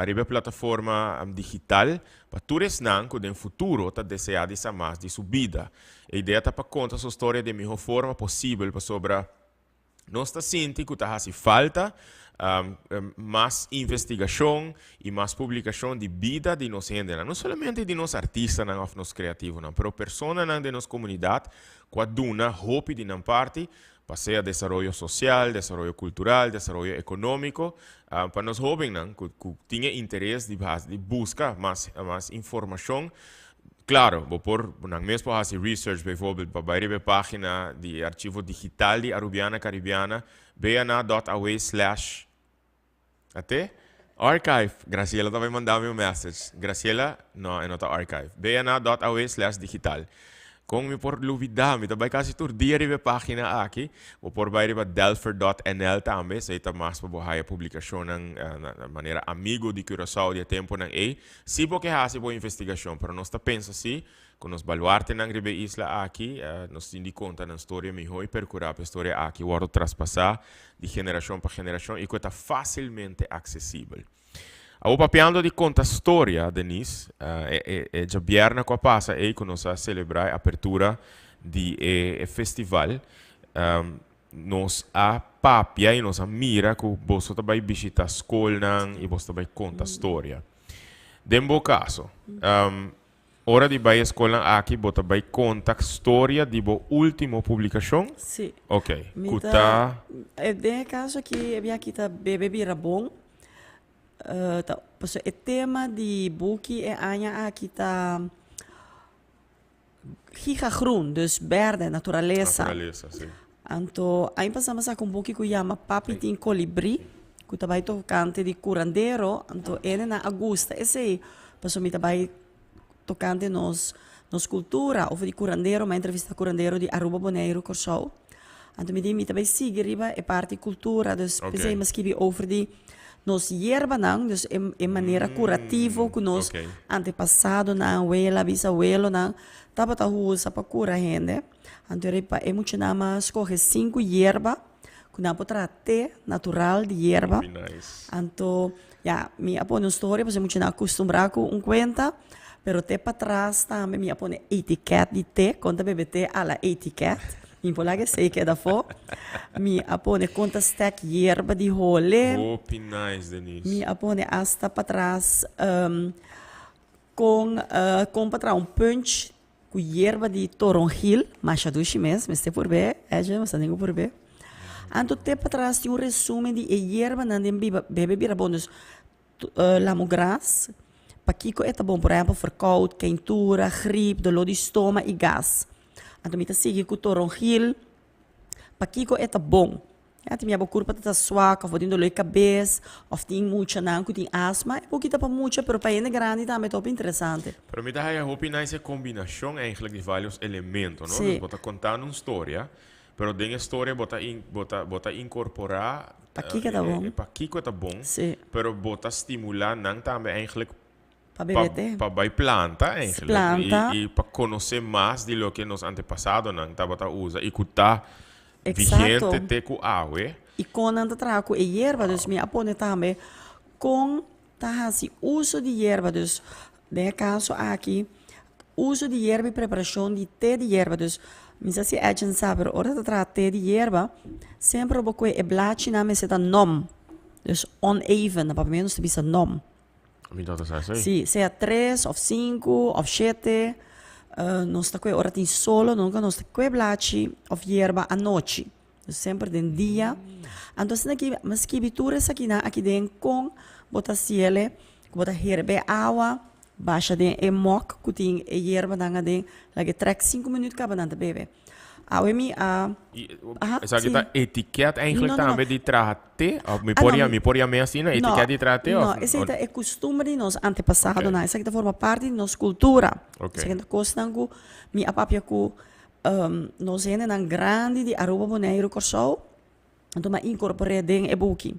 riba e plataforma digital pa tur esnan ku den futuro ta deseá di sa mas di su bida. E idea ta pa konta su storia den mihó forma posibel pasobra nos ta sinti ku ta hasi falta mas investigashon i mas publikashon di bida di nos hendenan, no solamente di nos artistanan òf nos kreativonan, pero personanan den nos komunidat ku a duna hopi di nan parti pa sea desaroyo sosial, desaroyo kultural, desaroyo ekonómiko, pa nos hóbennan ku ku tin e interes di hasi di buska mas mas informashon. Klaro, bo por nan mes por hasi research bijvoorbeeld pa bai riba e página di e archivo digital di Arubiana Caribiana, bna dòt aw slash Ate? Archive. Graciela ta bai manda mi un message. Graciela, no, e no ta archive. Bna dot aw slash digital. Kon mi por lubida? Mi ta bai kasi tur dia riba e pagina aki. Bo por bai riba delfer dot nl tambe. Esei ta mas pa bo haya publikashonnan na manera Amigo di Curaçao di e temponan ei. Si bo ke hasi bo investigashon, pero nos ta pensa si Ku nos baluartenan riba e isla aki, nos tin di konta nan storia mihó i perkurá pa e storia aki wòrdu traspasá di generashon pa generashon i ku e ta fásilmente aksesibel. Awor papiando di konta storia, Denise, e e djabièrnè ku a pasa ei ku nos a selebrá e apertura di e e festival, nos a papia i nos a mira ku boso ta bai bishitá skolnan i boso ta bai konta storia. Den bo kaso, Ora di bai e skolnan aki bo ta bai konta storia di bo ultimo publikashon? Si. Ok. Mi Ku ta, ta. Den e kaso aki e biaha aki ta Bebe Bira Bon. Ta pasobra e tema di buki e aña aki ta Giga Groen, dus berde, naturalesa. Naturalesa, si. Anto aña pasá mi a saka un buki ku yama Papi tin Kolibrí, ku ta bai tokante di kurandero, anto hendenan a gusta esei, pasobra mi ta bai tokante nos nos kultura of di kurandero, mi a entrevistá kurandero di Aruba, Boneiru, Kòrsou. Anto mi di mi ta bai sigui riba e parti kultura, dus p'esei mi a skibi over di nos yerbanan, dus e e manera kurativo ku nos antepasadonan, wela, bisawelonan tabata usa pa kura hende. Anto riba e muchanan a skohe sinku yerba ku nan por traha te natural di yerba. Anto ya mi a pone un storia pasobra e muchanan a kustumbrá ku un kuenta, pero te patras tambe mi a pone etiket di te, kon ta bebe te a la etiket. Mi por laga esei keda afó. Mi a pone kon ta stek yerba di hole. Hopi nice, Denise. Mi a pone asta patras kon kon pa traha un punch Ku yerba di toronjil, masha dushi mes, mester purb'é, Edje, mester tin ku purb'é. Anto te patras tin un resumen di e yerbanan den biba, bebe bira bon. Dus, lamogras, pakiko e ta bon? Por ehempel, verkoud, keintura, grip, doló di stoma i gas. Anto mi ta sigui ku toronjil, pakiko e ta bon? Ya tin mia bo kurpa ta ta swak of bo tin dolor di kabes of tin muchanan ku tin asma. E buki ta pa mucha pero pa hende grandi tambe ta hopi interesante. Pero mi ta haya hopi nice e kombinashon eigenlijk di varios elemento, no? Sí. Dus bo ta kontando un storia, pero den e storia bo ta in bo ta bo ta inkorporá Pakiko ta bon. e pakiko ta bon, Sí. pero bo ta stimulá nan tambe eigenlijk Pa bebe te. Pa bai planta eigenlijk. Planta. I pa konosé mas di loke nos antepasadonan tabata usa i ku ta Exacto. vigente te ku awe. I kon nan ta traha ku e yerba. Dus mi a pone tambe kon ta hasi uso di yerba. Dus den e kaso aki uso di yerba i preparashon di te di yerba. Dus mi sa si Edjean sa pero ora ta traha te di yerba semper bo kue e blachinan mester ta nom. Dus oneven, na papiamentu nos ta bisa nom. Mi no ta sa esei. Sí, sea tres of sinku of shete. Nos ta kue ora tin solo, nunka nos ta kue blachi of yerba anochi. Dus semper den dia. Anto asina aki mi a skibi tur esakinan aki den kon bo ta hasiel, ku bo ta herbe awa, basha den e mok ku tin e yerbanan aden, laga e trek sinku minüt kaba nan ta bebe. Awe mi a. I, Aha, esaki sí. ta etiket eigenlijk No, no, no. tambe di traha te? Of mi Ah, por no, ya, mi por yam'é asina, No, etiket di traha te? no, Of, esei of- ta e kustumber di nos antepasadonan. Esaki ta forma parti di nos kultura. Ok. Esaki ta kosnan ku mi a papia ku nos hendenan grandi di Aruba, Boneiru, Kòrsou. Anto mi a inkorpor'é den e buki.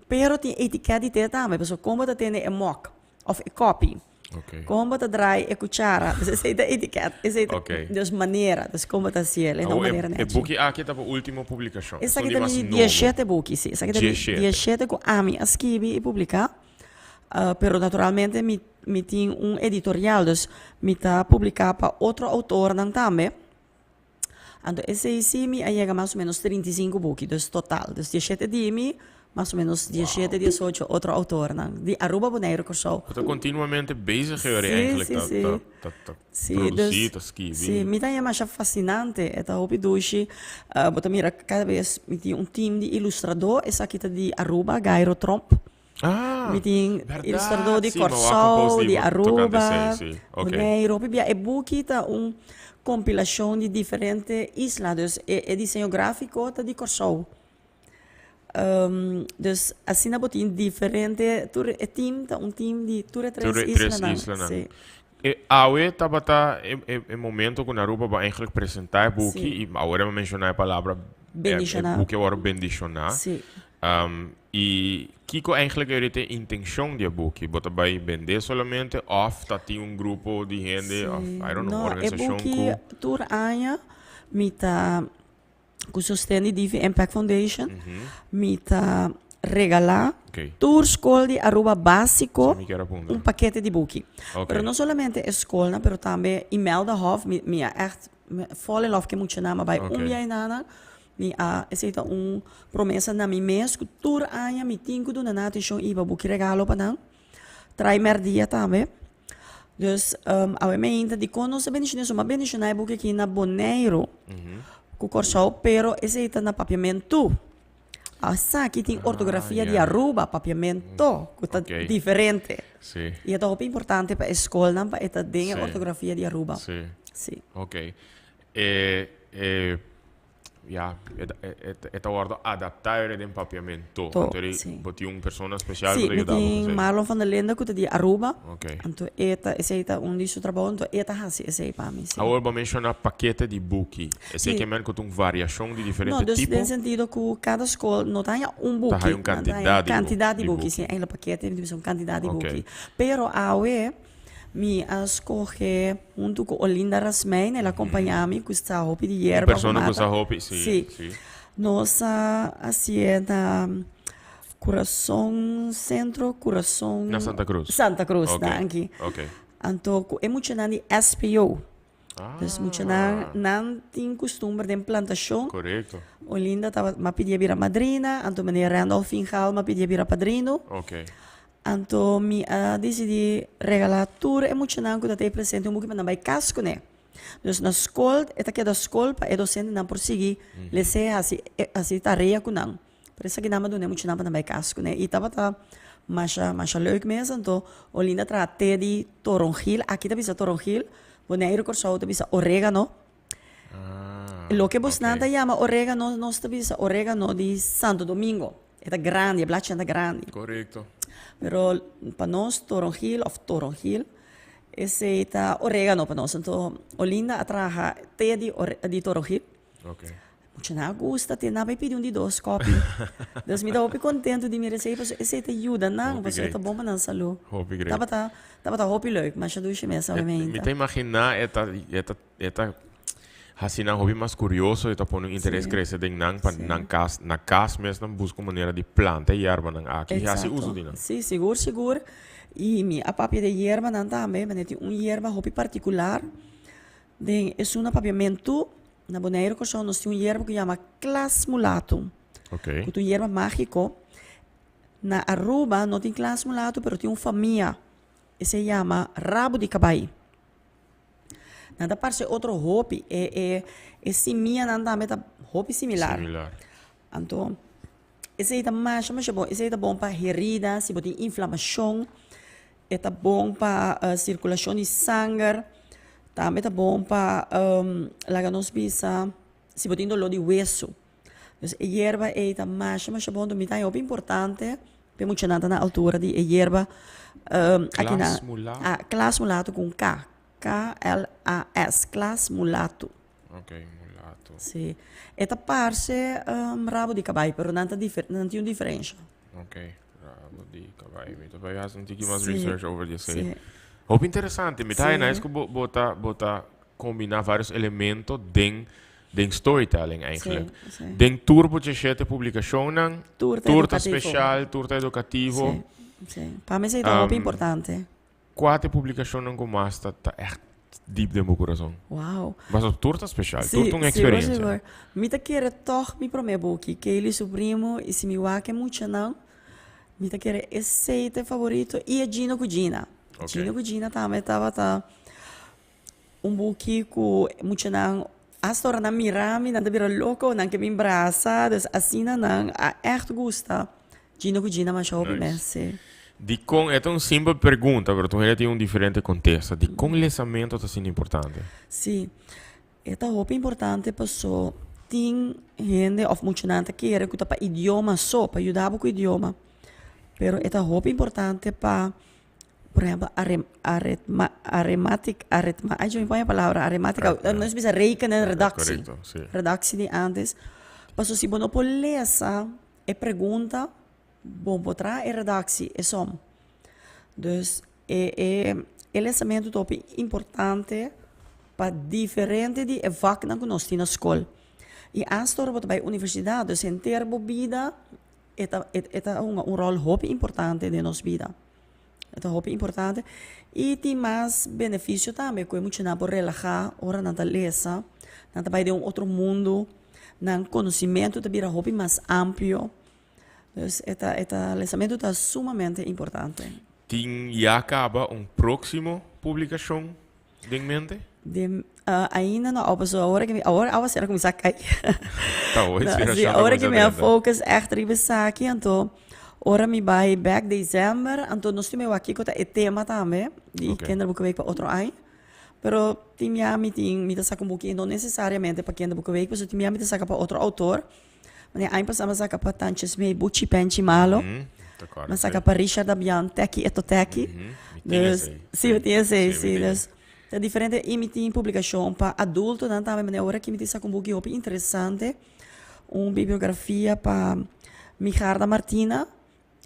Pero tin etiket di te tambe, pasobra kon bo ta tene e mòk òf e kòpi? Okay. Kon bo ta draai e kuchara. Dus esei ta etiket. Esei ta, Okay. dus manera. Dus kon bo ta hasié. Na un Awor, e, manera e nechi. buki aki ta bo ultimo publikashon. Esaki Esun di ta mas mi nobo. diesshete buki, si. Esaki ta mi Diesshete. diesshete ku ami a skibi i publiká. Pero naturalmente mi mi tin un editorial, dus mi ta publiká pa otro outornan tambe. Anto esei si mi a yega mas o menos 35 buki, dus total. Dus diesshete di mi, mas o menos diesshete, diesocho otro outornan di Aruba, Boneiru, Kòrsou. Bo ta kontinuamente bezig Sí, eigenlijk sí, ta, sí. ta, ta, ta Sí, produsí, dus ta skibi. sí, mi ta haña masha fasinante, e ta hopi dushi. Bo ta mira kada bes mi tin un team di ilustradó, esaki ta di Aruba, Gairo Tromp. Ah, Mi tin berdad, ilustradó di sí, mi a wak un post Kòrsou, di di bo tokante Aruba, esei, sí. Ok. Boneiru. Hopi bia e buki ta un kompilashon di diferente isla, dus e e diseño gráfiko ta di Kòrsou. Dus asina bo tin diferente, tur e team ta un team di tur e tres Tur e tres islanan, islanan. sí. E awe tabata e e e momento ku na Aruba bo eigenlijk presentá e buki Sí. i awor a menshoná e palabra e e Bendishoná. buki a wòrdu bendishoná. Sí. I kiko eigenlijk e ta e intencion di e buki? Bo ta bai bende solamente of ta tin un grupo di hende of Sí. I don't know, No, e organisacion buki ku. tur aña mi ta ku sosten di Divi Impact Foundation mi ta regalá Okay. tur skol di Aruba básiko Sí, mi kier a puntra. un pakete di buki. Okay. Pero no solamente e skolnan, pero tambe Imelda Hof, mi mi a echt fall in love ku e muchanan, mi a bai un Okay. bia einan. Mi a, esei ta un promesa na mi mes ku tur aña mi tin ku duna nan atenshon i hiba buki regalo pa nan. Trai mèrdia tambe. Dus awe mi ainda dikon nos a bendishoná esun? Mi a bendishoná e buki aki na Boneiru ku Kòrsou, pero esei ta na Papiamentu. Esaki tin ortografia di Aruba, Papiamento, ku ta diferente. I e ta hopi importante pa e skolnan pa e ta den e ortografia di Aruba. Sí. E, e Ya, e ta, e, e ta wordo adaptá ere den papiamento. To, Anto eri sí. bo tin un persona special Sí, ku ta mi yuda bo tin ku esei. Marlon van der Linde ku ta di Aruba. Ok. Anto e ta, esei ta un di su trabou, anto e ta hasi esei pa mi, sí. Awor bo a menshoná pakete di buki. Esei Sí. ke men ku ta un variashon di No, diferente dus tipo? den sentido ku kada skol no ta haña un Ta buki, haña un nan ta haña kantidat di bu, kantidat di di buki, buki. sí, eigenlijk pakete, mi ta bisa un kantidat di Ok. buki. Pero awe Mi a scoge hunto cu Olinda Rasmijn, el a compaña mi cu sa hopi di yerba. Un persona cu sa hopi, si. Si. Nos a hacié na Curason Centro, Curason. Na Santa Cruz. Santa Cruz, danki. Ok. Anto cu e muchanan di SPO. Ah. Dus muchanan, nan tin custumber den plantacion. Correcto. Olinda tabata, m'a pidié bira madrina, anto meneer Randolph Fingal m'a pidié bira padrino. Ok. Anto mi a disidí regalá tur e muchanan ku ta tei presente un buki pa nan bai kas kuné. Dus na skol e ta keda skol pa e dosentenan por sigui les'é hasi hasi tarea ku nan. Por esaki nan a duna e muchanan pa nan bai kas kuné. I tabata masha masha leuk mes. Anto Olinda a traha te di toronjil. Aki ta bisa toronjil, Boneiru Kòrsou ta bisa orégano. Loke bosnan ta yama orégano nos ta bisa orégano di Santo Domingo. E ta grandi, e blachinan ta grandi. Korekto. Pero pa nos toronjil òf toronjil esei ta orégano pa nos. Anto Olinda a traha te di di toronjil. Oké. Muchanan a gusta te, nan a bai pidi un di dos kòpi. Dus mi ta hopi kontentu di mira esei pasobra esei ta yuda nan, pasobra e ta bon pa nan salú. Hopi great. Tabata tabata hopi leuk, masha dushi mes obviamente. Mi ta imaginá e ta e ta E ta hasi nan hopi mas kurioso, e ta pone un interes krese den nan pa nan kas, na kas mes nan buska un manera di planta e yerbanan aki i hasi uso di nan. Sí, sigur sigur. I mi a papia di e yerbanan tambe, manera tin un yerba hopi partikular den esun na Papiamentu, na Boneiru Kòrsou nos tin un yerba ku yama klasmulatum, ku ta un yerba mágiko. Na Aruba no tin klasmulatum pero tin un famia, esei yama rabo di kabai. Nan ta parse otro hopi. E e e simianan tambe ta hopi similar. Similar. Anto, esei ta masha masha bon. Esei ta bon pa herida, si bo tin inflamashon. E ta bon pa sirkulashon di sanger. Tambe ta bon pa, laga nos bisa, si bo tin doló di wesu. Dus e yerba ei ta masha masha bon. Mi ta haña hopi importante pa e muchanan ta na altura di e yerba aki na Klas mulato. Ah, klas mulato ku un K. K-L-A-S, klas mulato. Ok, mulato. Si. E ta parse rabo di kabai, pero nan ta difer, nan tin un diferensha. Ok, rabo di kabai. Mi ta bai hasi un tiki mas research over di esei. Si. Hopi interesante. Mi ta nice ku bo bo ta bo ta kombiná vários elemento den den storytelling eigenlijk. Den tur bo djeshete publikashonnan, Tur ta tur ta edukativo. speshal, tur ta edukativo. Sí, sí. Pa mi esei ta hopi importante. Kua ta e publikashonnan ku mas ta ta ègt diep den bo kurason? Wow. Pasobra tur ta speshal, Sí, tur ta un sigur, eksperensia. sigur. Mi ta kere tòg mi promé buki, Kaylee su primo i si mi wak e muchanan, Mi ta kere esei ta e favorito i e Gino ku Gina. Ok. Gino ku Gina tambe tabata un buki ku muchanan hasta ora nan mira mi nan ta bira loko, nan ke bin brasa, dus asina nan a ègt gusta Gino ku Gina masha hopi Nice. mes, si. Dikon, e ta un simpel pregunta, pero tur hende tin un diferente kontesta. Dikon lesamento ta asina importante? Si, E ta hopi importante paso tin hende of muchanan ta kere ku ta pa idioma so, pa yuda bo ku idioma. Pero e ta hopi importante pa, por ehempel, aritma, arematic, aritma, ay yo mi pon e palabra, arematica, nos bisa rekenen, redactie. Korekto, si. Redactie di antes. Paso si bo no por lesa e pregunta, bo por traha e redactie, e som. Dus e e e lesamentu ta hopi importante pa diferente di e vaknan ku nos tin na skol. I asta ora bo ta bai universidat, dus henter bo bida e ta e ta hunga un ròl hopi importante den nos bida. E ta hopi importante i tin mas benefisio tambe ku e muchanan por relahá ora nan ta lesa, nan ta bai den un otro mundu, nan konosimentu ta bira hopi mas amplio. Dus e ta e ta lesamentu ta sumamente importante. Tin ya caba un proximo publicacion den mente? Den ainda no, oh pasobra awor mi awor awacer a cuminsa cay. Ta hopi inspiracion Si ta awor cuminsa mi a drenta. focus echt riba esaki anto ora mi bay bek december anto nos tin wak kico ta e tema tambe di Ok. kinderboekenweek pa otro aña. Pero tin bia mi tin mi ta saca un buki no necesariamente pa kinderboekenweek pasobra tin bia mi ta saca pa otro autor. Wanneer aña pasá mi a saka pa Tanches May Buchi Penchi Malo. Mi a saka pa Richard Dabian Teki Eto Teki. Dus, si, mi tin esei, si. Dus, ta diferente i mi tin publikashon pa adultonan tambe. Manera ora aki mi tin saka un buki hopi interesante, un bibliografia pa Migarda Martina.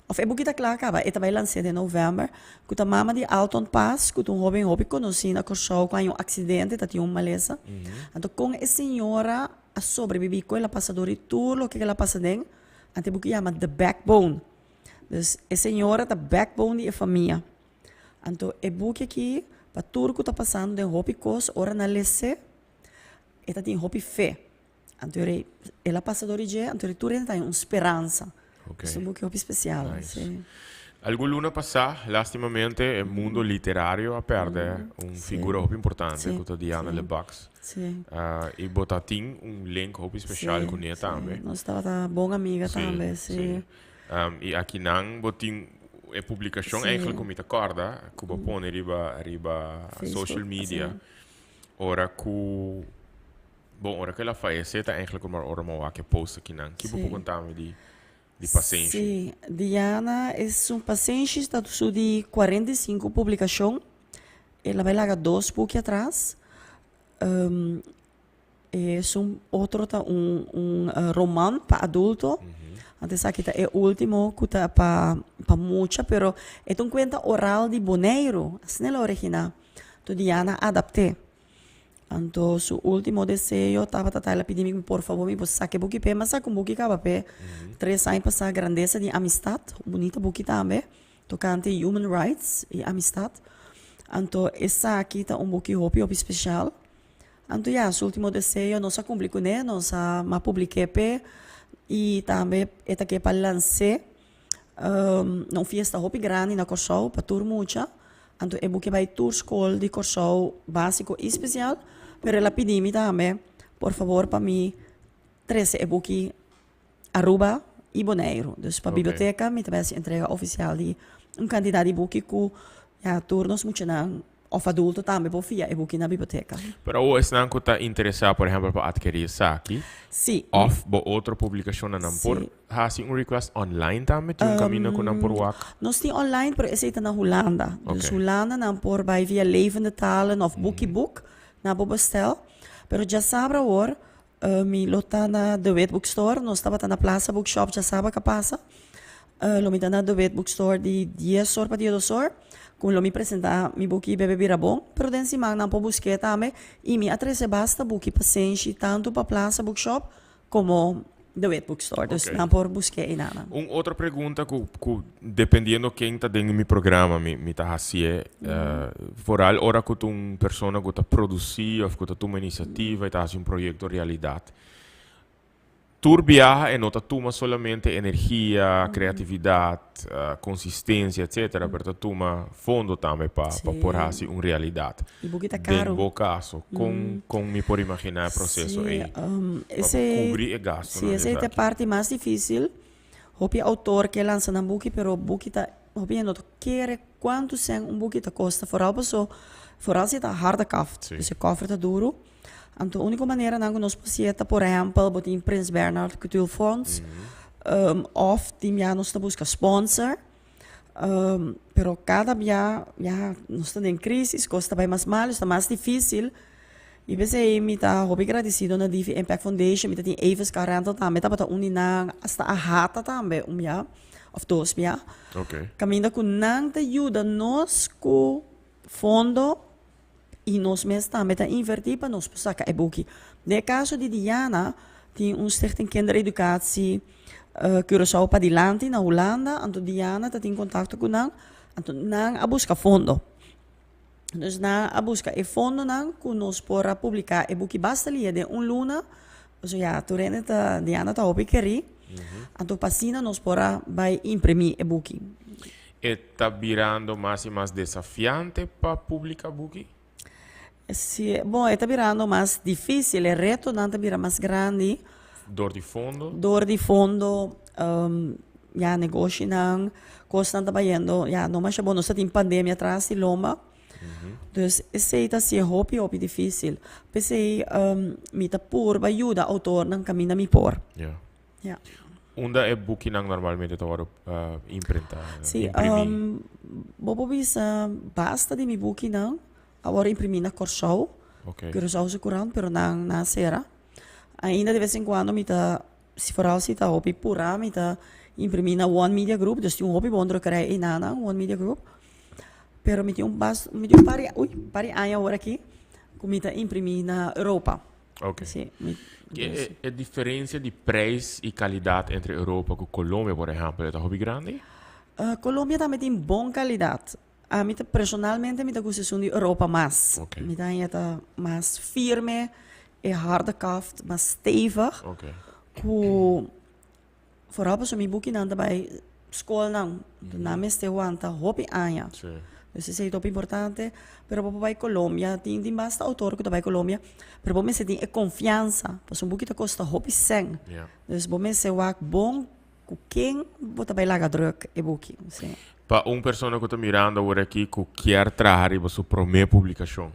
Of e buki ta kla kaba, e ta bai lans'é den novèmber, ku ta mama di Alton Paas, ku ta un hóben hopi konosí na Kòrsou ku haña un aksidente, ta tin un malesa. Anto kon e señora a sobrebibí, kon el a pasa dor di tur loke ku el a pasa den, anto e buki yama The Backbone. Dus e señora ta backbone di e famia. Anto e buki aki pa tur ku ta pasando den hopi kos, ora nan les'é, e ta tin hopi fe. Anto e el a pasa dor di dje, anto tur hende ta haña un speransa. Ok. Es un buki hopi spesial, Nice. si. Algun luna pasá, lastimamente, e mundo literario a pèrdè un figura hopi importante ku ta Diana Lebacs. Si. I bo ta tin un link hopi spesial kuné tambe. Nos tabata bon amiga tambe, si. I akinan bo tin e publikashon eigenlijk ku mi ta kòrda ku bo pone riba riba social media ora ku Bon, ora ku el a fayesé ta eigenlijk ora ora mi a wak e post akinan. Ki bo por konta mi di di Pasenshi? Sí, Diana es un Pasenshi ta su di 45 publikashon. El a bai laga dos buki atras. Esun otro ta un un roman pa adulto. Anto esaki ta e ultimo ku ta pa pa mucha, pero e ta un kuenta oral di Boneiru, asina el a originá. Anto Diana a adapt'é. Anto su ultimo deseo tabata ta el a pidi mi por favor mi por saca e buki p'e, mi a saca un buki caba p'e tres aña pasa Grandeza di Amistad, un bunita buki tambe tocante human rights y amistad. Anto esaki ta un buki hopi hopi special. Anto ya su ultimo deseo nos a cumpli cune, nos a mi a publike p'e y tambe e ta ke pa lans'e Na un fiesta hopi grandi na Kòrsou pa tur mucha, anto e buki bai tur skol di Kòrsou básiko i spesial, pero el a pidi mi tambe por fabor pa mi trese e buki Aruba i Boneiru. Dus pa biblioteka mi ta bai hasi entrega ofisial di un kantidat di buki ku ya tur nos muchanan Of adulto tambe por fia e buki na biblioteka. Pero awor esnan ku ta interesá por ehèmpel pa atkerí esaki Sí. òf bo otro publikashonnan nan por hasi un request online tambe? Tin un kaminda ku nan por wak? Nos tin online pero esei ta na Hulanda. Dus Hulanda nan por bai via Levende Talen òf Boekieboek nan por bestel. Pero djasabra awor mi lo ta na De Wit Boekstore. Nos tabata na Plaza Boekshop djasabra ka pasa. Lo mi ta na De Wit Bookstore di dies or pa diedos or, ku lo mi presentá mi buki Bebe Bira Bon, pero den siman nan por busk'é tambe i mi a trese basta buki pa senshi tantu pa Plaza Bookshop komo De Wit Bookstore, dus nan por busk'é einanan. Un otro pregunta ku ku dependiendo ken ta den mi programa mi mi ta hasié, vooral ora ku ta un persona ku ta produsí òf ku ta tuma inisiativa i ta hasi un proyekto realidat. Tur biaha e no ta tuma solamente energia, creatividad, consistencia, etcetera, pero ta tuma fondo tambe pa pa por haci un realidad. Y buki ta caro. Den bo caso, con con mi por imagina e proceso ey pa bo cubri e gastonan Sí, esey ta e parti mas dificil. Hopi autor ke lansa nan buki, pero buki ta, hopi hende no ta kere cuanto cen un buki ta costa, vooral paso, vooral si e ta harde kaft, dus e koffer ta duro. Anto úniko maneranan ku nos por sié ta por ehèmpel bo tin Prins Bernhard Cultuurfonds òf tin bia nos ta buska sponsor pero kada bia ya nos ta den krisis kos ta bai mas malu ta mas difísil i p'esei mi ta hopi gradisido na Divi Impact Foundation mi ta tin Avis Car Rental tambe tabata un di nan asta AHATA tambe un bia òf dos bia kaminda ku nan ta yuda nos ku fondo. I nos mes tambe ta invertí pa nos por saka e buki. Den e kaso di Diana, tin un Stichting Kindereducatie Curaçao Padilanti na Hulanda, anto Diana ta tin kontakto ku nan, anto nan a buska fondo. Dus nan a buska e fondonan ku nos por a publiká e buki basta lia den un luna, pasobra ya tur hende ta, Diana ta hopi kerí, anto pa asina nos por a bai imprimí e buki. E ta birando mas i mas desafiante pa publica buki? Si, bon, e ta birando mas difícil, e retonan ta bira mas grandi. Dor di fondo? Dor di fondo, ya, negoshinan, kosnan ta bayendo, ya, no masha bon. Nos ta tin pandemia tras di lomba. Dus esei ta hasié hopi, hopi difícil. P'esei mi ta purba yuda outornan kaminda mi por. Ya. Ja. Unda e bukinan normalmente ta wòrdu imprentá, Sí, imprimí? bo por bisa basta di mi bukinan a wòrdu imprimí na Kòrsou, Ok. Curaçaose Courant, pero nan nan a sera. Ainda de bes en kuando mi ta, si foral si ta hopi purá, mi ta imprimí na One Media Group, dus tin un hopi bon drukkerij einan, One Media Group. Pero mi tin un bas, mi tin un par di, ui, par di aña awor aki ku mi ta imprimí na Europa. Ok. Sí, mi, E, e diferencia di prijs y calidad entre Europa cu Colombia, por ehempel, e ta hopi grandi? Uh, Colombia tambe tin bon calidad. Ami ta personalmente mi ta gusta esun di Europa mas. Ok. Mi ta haña ta mas firme, e harde kaft mas stevig. Ok. Cu Vooral pasobra mi bukinan ta bai skolnan, nan mester wanta hopi aña. Sí. Dus esei ta hopi importante. Pero bo por bai Colombia, tin tin basta outor ku ta bai Colombia, pero bo mester tin e konfiansa, pasobra un buki ta kosta hopi sèn. Ja. Dus bo mester wak bon ku ken bo ta bai laga drùk e buki. Sí. Pa un persona ku ta mirando awor aki ku kier traha riba su promé publikashon,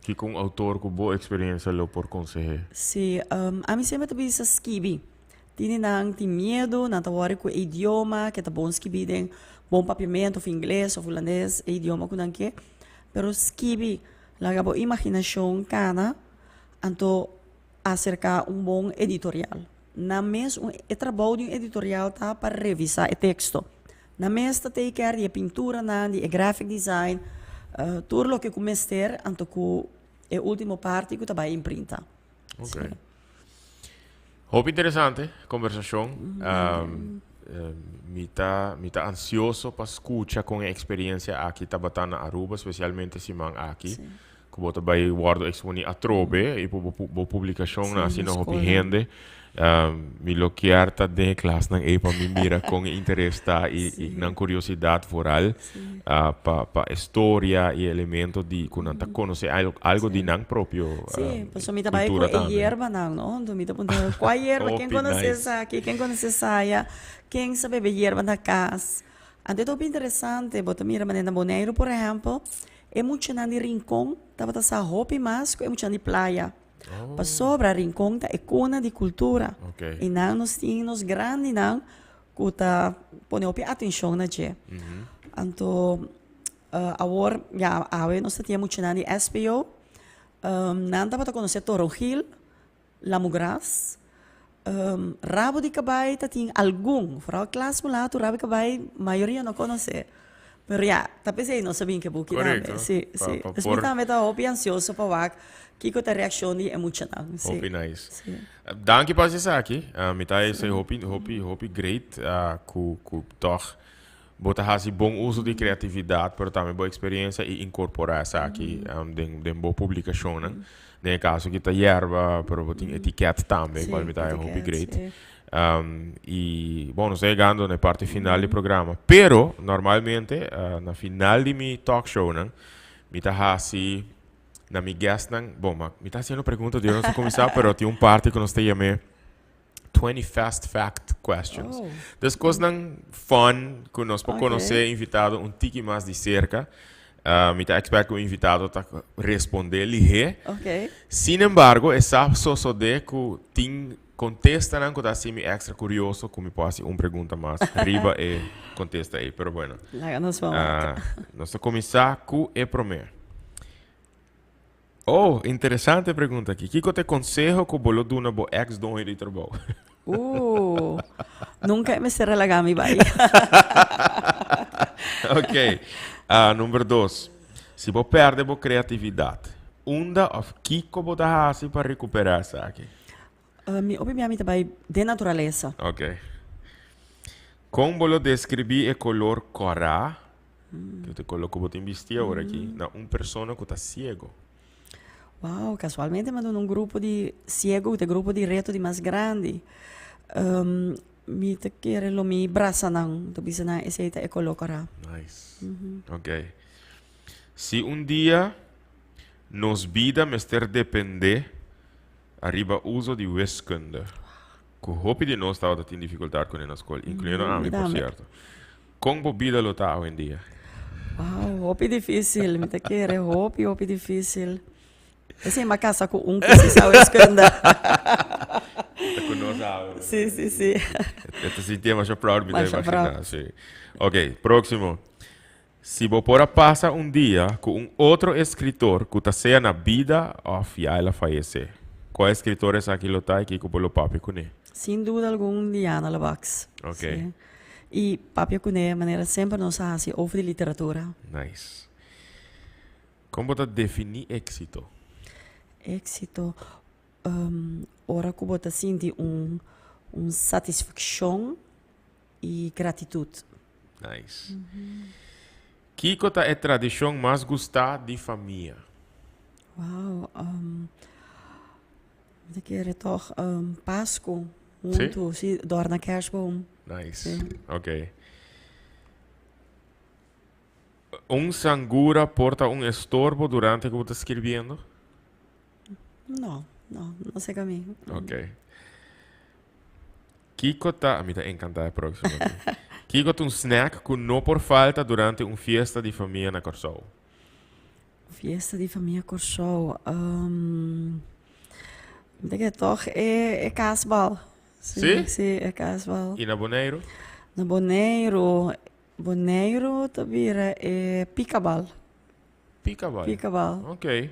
kiko un outor ku bo eksperensia lo por konseh'é? Sí, ami semper ta bisa skibi. Tini nan tin miedu, nan ta wòri ku e idioma ke ta bon skibí den bon papiamentu òf ingles òf hulandes, e idioma ku nan ke. Pero skibi, laga bo imaginashon kana, anto aserká un bon editorial. Nan mes un e trabou di un editorial ta pa revisá e teksto. Nan mes ta take care di e pinturanan, di e graphic design, tur loke ku mester anto ku e último parti ku ta bai imprinta. Ok. Hopi interesante conversacion. Mi ta mi ta ansioso pa scucha con e experiencia aki tabata na Aruba, specialmente siman aki. Cu bo ta bay wordo exponi atrobe y bo bo publicacion na asina hopi hende. Mi lo kier ta den e klasnan ey pa mi mira con e interes ta y y nan curiosidad vooral pa pa e storia y elemento di cu nan ta conoce algo di nan propio Sí, pasobra mi ta bai cu cultura e tambe. yerbanan, no? Enton mi ta puntra, cua yerba? Ken Hopi conoce nice. esaki? Ken conoce esaya? Ken sa bebe yerba na cas? Anto e ta hopi interesante, bo ta mira manera na Boneiru, por ehempel, e muchanan di Rincon tabata sa hopi mas cu e muchanan di Playa. Pasobra Rincon ta e cuna di cultura. Ok. Y nan nos tin nos grandinan cu ta pone hopi atencion na dje. Anto awor, ya, awe nos ta tin e muchanan di SPO. Nan tabata conoce Torongil, Lamugras. Rabo di kabai ta tin algun, vooral klas mulato rabo di kabai mayoria no konosé. Pero ya, ta p'esei nos a bin ku e buki tambe. Korekto. Sí, Pa sí. pa Dus mi por tambe ta hopi ansioso pa wak kiko ta e reakshon di e muchanan. Sí. Hopi nice. Sí. Danki pa hasi esaki. Mi ta esei hopi hopi hopi great ku ku tòg bo ta hasi bon uso di kreatividat pero tambe bo eksperensia i inkorporá esaki den den bo publikashonnan. Den e kaso aki ta yerba pero bo tin etiket tambe kual mi ta haña hopi great. I bon nos ta yegando na e parti final di programa pero normalmente na final di mi talk shownan mi ta hasi na mi guestnan bon ma mi ta hasiendo pregunta di ora nos a kuminsá pero tin un parti ku nos ta yam'é 20 fast fact questions. Oh. Dus kosnan fun ku nos por Ok. konosé invitado un tiki mas di serka. Mi ta expect ku invitado ta respondé lihé. Ok. Sin embargo, e sa sosodé ku tin kontestanan ku ta hasi mi extra kurioso ku mi por hasi un pregunta mas riba e kontesta ei. Pero bueno. Laga nos ban wak. Nos ta kuminsá ku e promé. Oh, interesante pregunta aki. Kiko ta e konseho ku bo lo duna bo eks doño di trabou? Nunka e mester a laga mi bai. Ok. Number dos. Si bo pèrdè bo kreatividat, unda òf kiko bo ta hasi pa rekuperá esaki? Mi hopi bia mi ta bai den naturalesa. Ok. Kon bo lo deskribí e kolor kòrá, ku ta e kolor ku bo tin bisti awor aki, na un persona ku ta siego? Wow, kasualmente mi a duna un grupo di siego ku ta e grupo di reto di mas grandi. Mi ta kere lo mi brasa nan, mi ta bisa nan esei ta e kolor kòrá. Nice. Ok. Si un dia nos bida mester dependé ariba uso di wiskunde, ku hopi di nos tabata tin difikultat kuné na skol, inkluyendo ami por sierto. Kon bo bida lo ta awendia? Wow, hopi difísil, mi ta kere hopi, hopi difísil. Esei mi a kasa ku un ku si sa wiskunde. Ta ku nos awe. Sí, sí, sí. E ta sintié masha proud, mi ta Masha proud. imaginá, sí. Ok, próksimo. Si bo por a pasa un dia ku un otro eskritor ku ta sea na bida òf ya el a fayesé, kua eskritor esaki lo ta i kiko bo lo papia kuné? Sin duda algun Diana Lebacs. Ok. Sí. I papia kuné manera semper nos a hasi over di literatura. Nice. Kon bo ta definí éksito? Éksito, ora ku bo ta sinti un un satisfakshon i gratitut. Nice. Kiko ta e tradishon mas gustá di famia? Wow, mi ta kere tòg Pasku huntu, si, dòrna kerstboom. Nice, ok. Un sangura por ta un estorbo durante ku bo ta skirbiendo? No, no, no sé kami. Ok. Kiko ta, mi ta encanta e próximo aki. Kiko ta un snack ku no por falta durante un fiesta di famia na Kòrsou? Fiesta di famia Kòrsou, mi ta kere tòg e e kaasbal. Sí? Sí, e kaasbal. I na Boneiru? Na Boneiru, Boneiru ta bira e pikabal. Pikabal? Pikabal. Ok.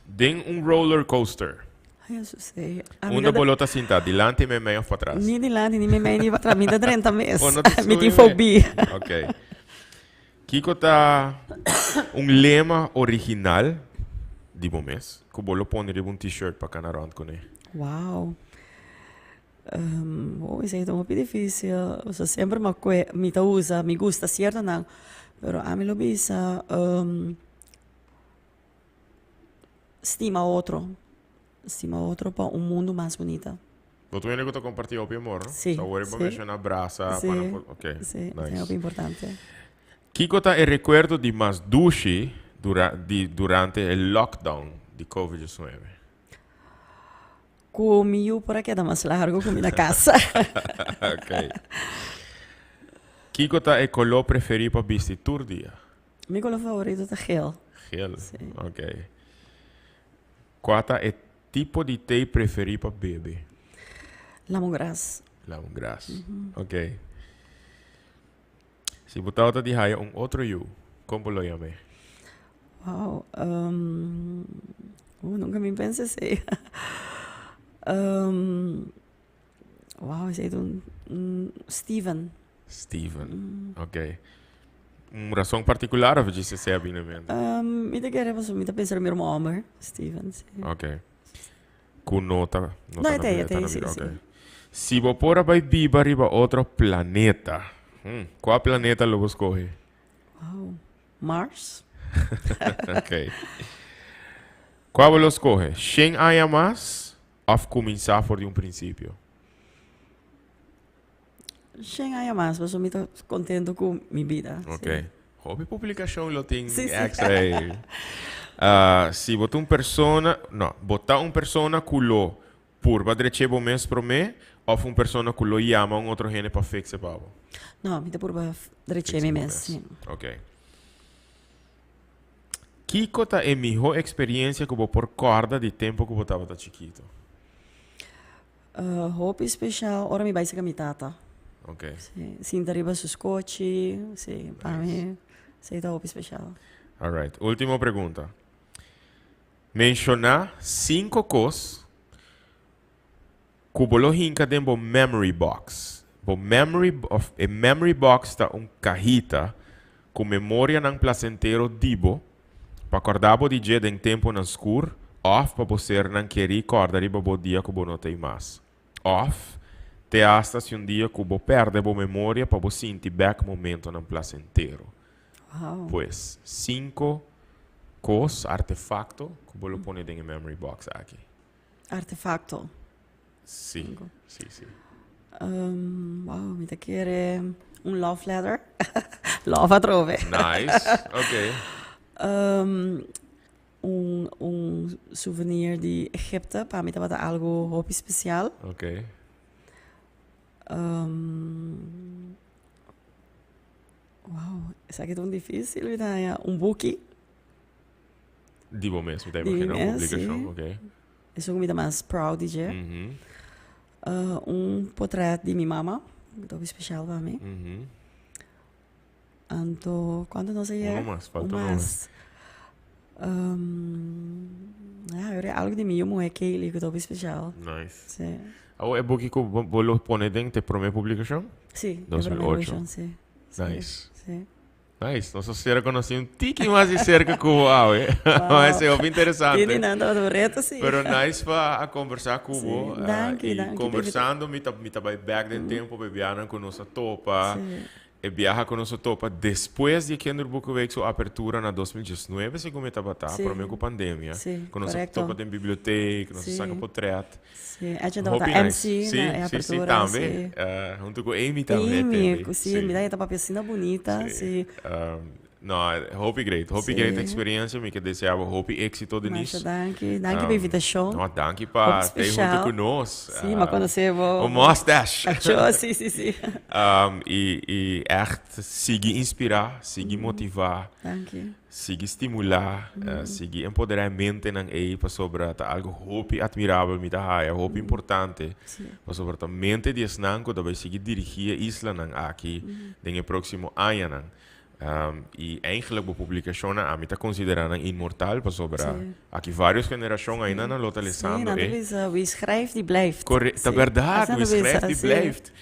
Den un roller coaster. Ay, Jesus, ey. Unda bo lo ta sinta? Dilanti, meimei of patras? Ni dilanti, ni meimei, ni patras. Mi ta drenta mes. Oh, no ta Mi tin subi mes. fobia. Ok. Kiko ta un lema original di bo mes ku bo lo pone riba un t-shirt pa kana rònt kuné? Wow. Oh, esei ta un hopi difícil. Pasobra semper mi a kue, mi ta usa, mi gusta siertonan, pero ami lo bisa stima otro, stima otro pa un mundu mas bunita. Bo ta wende ku ta kompartí hopi amor, no? Sí, So awor bo sí. menshoná brasa, Sí, pa nan por, ok, sí, esei nice. hopi importante. Kiko ta e rekuerdo di mas dushi dura, di durante e lockdown di covid 19? Ku mi yu por a keda mas largu ku mi na kasa. Ok. Kiko ta e koló preferí pa bisti tur dia? Mi koló favorito ta geel. Geel? Sí. Ok. Kua ta e tipo di tei preferí pa bebe? Lamongras. Lamongras. Ok. Si bo tabata di haya un otro yu, kon bo lo yam'é? Wow, nunka mi pensa esei. Wow, esei ta un, un Steven. Steven, ok. Un rason particular of djis esei a bini na mente? Um, mi ta kere pasobra mi ta pensa riba mi hermano homber, Steven, si. Ok. Ku no ta, no No, ta e na ta ei, bida, e ta ta ei, na si, bida, si. ok. Si bo por a bai biba riba otro planeta, hmm, kua planeta lo bo skohe? Wow, Mars? Ok. Kua bo lo skohe? Shen aña mas of kuminsá for di un prinsipio? Shen aña mas, pasobra mi ta contento cu mi bida. Ok. Hopi publicacion lo tin Sí, sí. extra ey. Ah, si bo ta un persona, no, bo ta un persona cu lo purba dreche bo mes prome of un persona cu lo yama un otro hende pa fixe pa bo? No, mi ta purba dreche Fixe mi bo mes, sí. Ok. Kico ta e miho experiencia cu bo por corda di tempo cu bo tabata chikito? Hopi special ora mi bai saka mi tata. Ok. Si, sinta riba su skochi, si, pa mi esei ta hopi special. Alright, ultimo pregunta. Menshoná sinku kos ku bo lo hinka den bo memory box. Bo memory of e memory box ta un kahita ku memorianan plasentero di bo Pa kòrda bo di dje den tempunan skur, òf pa bo sernan kerí kòrda riba bo dia ku bo no ta ei mas. Òf, te asta si un dia ku bo pèrdè bo memoria pa bo sinti bèk momentonan plasentero. Wow. Pues, sinku kos, artefakto, ku bo lo pone den e memory box aki. Artefakto. Sí, sí, sí. Um, wow, mi ta kere un love letter. Love atrobe. Nice, ok. Um, un, un souvenir di Egypte, pa mi tabata algo hopi special. Ok. Um, wow, esaki ta un difícil, mi ta haña un buki. Di bo mes, mi ta Di mi imagina, un mes, sí. publicacion, ok. Esun ku mi ta mas proud di dje. Un potret di mi mama, ku ta hopi spesial pa mi. Anto, kuantu nos a yega? Uno mas, falta Un uno mas. Ya, yo algu di mi yu muhé Kaylee ku ta hopi spesial. Nice. Sí. Awor e buki ku bo lo pone den ta e promé publikashon? Sí, e promé 2008. publikashon, sí. Nice. Sí. Nice, nos a ser conocí un tiki mas di cerca cu bo awe. Wow. Ese hopi interesante. Tini nan tabata un reto, sí. Pero nice pa a conversa cu bo. Sí, danki, y danki. conversando mi ta, mi ta bay back den tempo pa e biahanan cu nos a topa. Sí. E biaha cu nos a topa despues di e Kinderboekenweek su apertura na 2019, segun mi tabata, Sí. prome cu pandemia. Sí, Cu nos a correcto. topa den biblioteek, nos a Sí. saca potret. Sí, a gente tabata Hopi MC nice. Sí, na e sí, sí, apertura, tambe. sí. Eh, hunto cu Amy tambe, Amy, tambe. cu sí, Sí. mira, e ta papia asina bunita, Sí. sí. Um, no, hopi great, hopi great Sí. experiencia. Mi ke desea bo hopi éxito, Denise. Masha danki. Danki pa invitacion. No, danki pa Hopi stay hunto special. cu nos. Sí, m'a conoce bo. Un mustache. Acho, sí, sí, sí. Um, y, y echt sigui inspira, sigui motiva. Danki. Sigui stimulá, sigui empoderá e mentenan ei pasobra ta algo hopi admirabel mi ta haya, hopi importante pasobra ta mente di esnan ku ta bai sigui dirigí e islanan aki den e próksimo añanan. I eigenlijk bo publikashonnan ami ta konsiderá nan inmortal pasobra aki vários generashon ainda nan lo ta lesando Sí, nan ta e. bisa, wie schrijft die blijft. Kore, ta bèrdat, Asina wie ta bisa, schrijft die sí. blijft.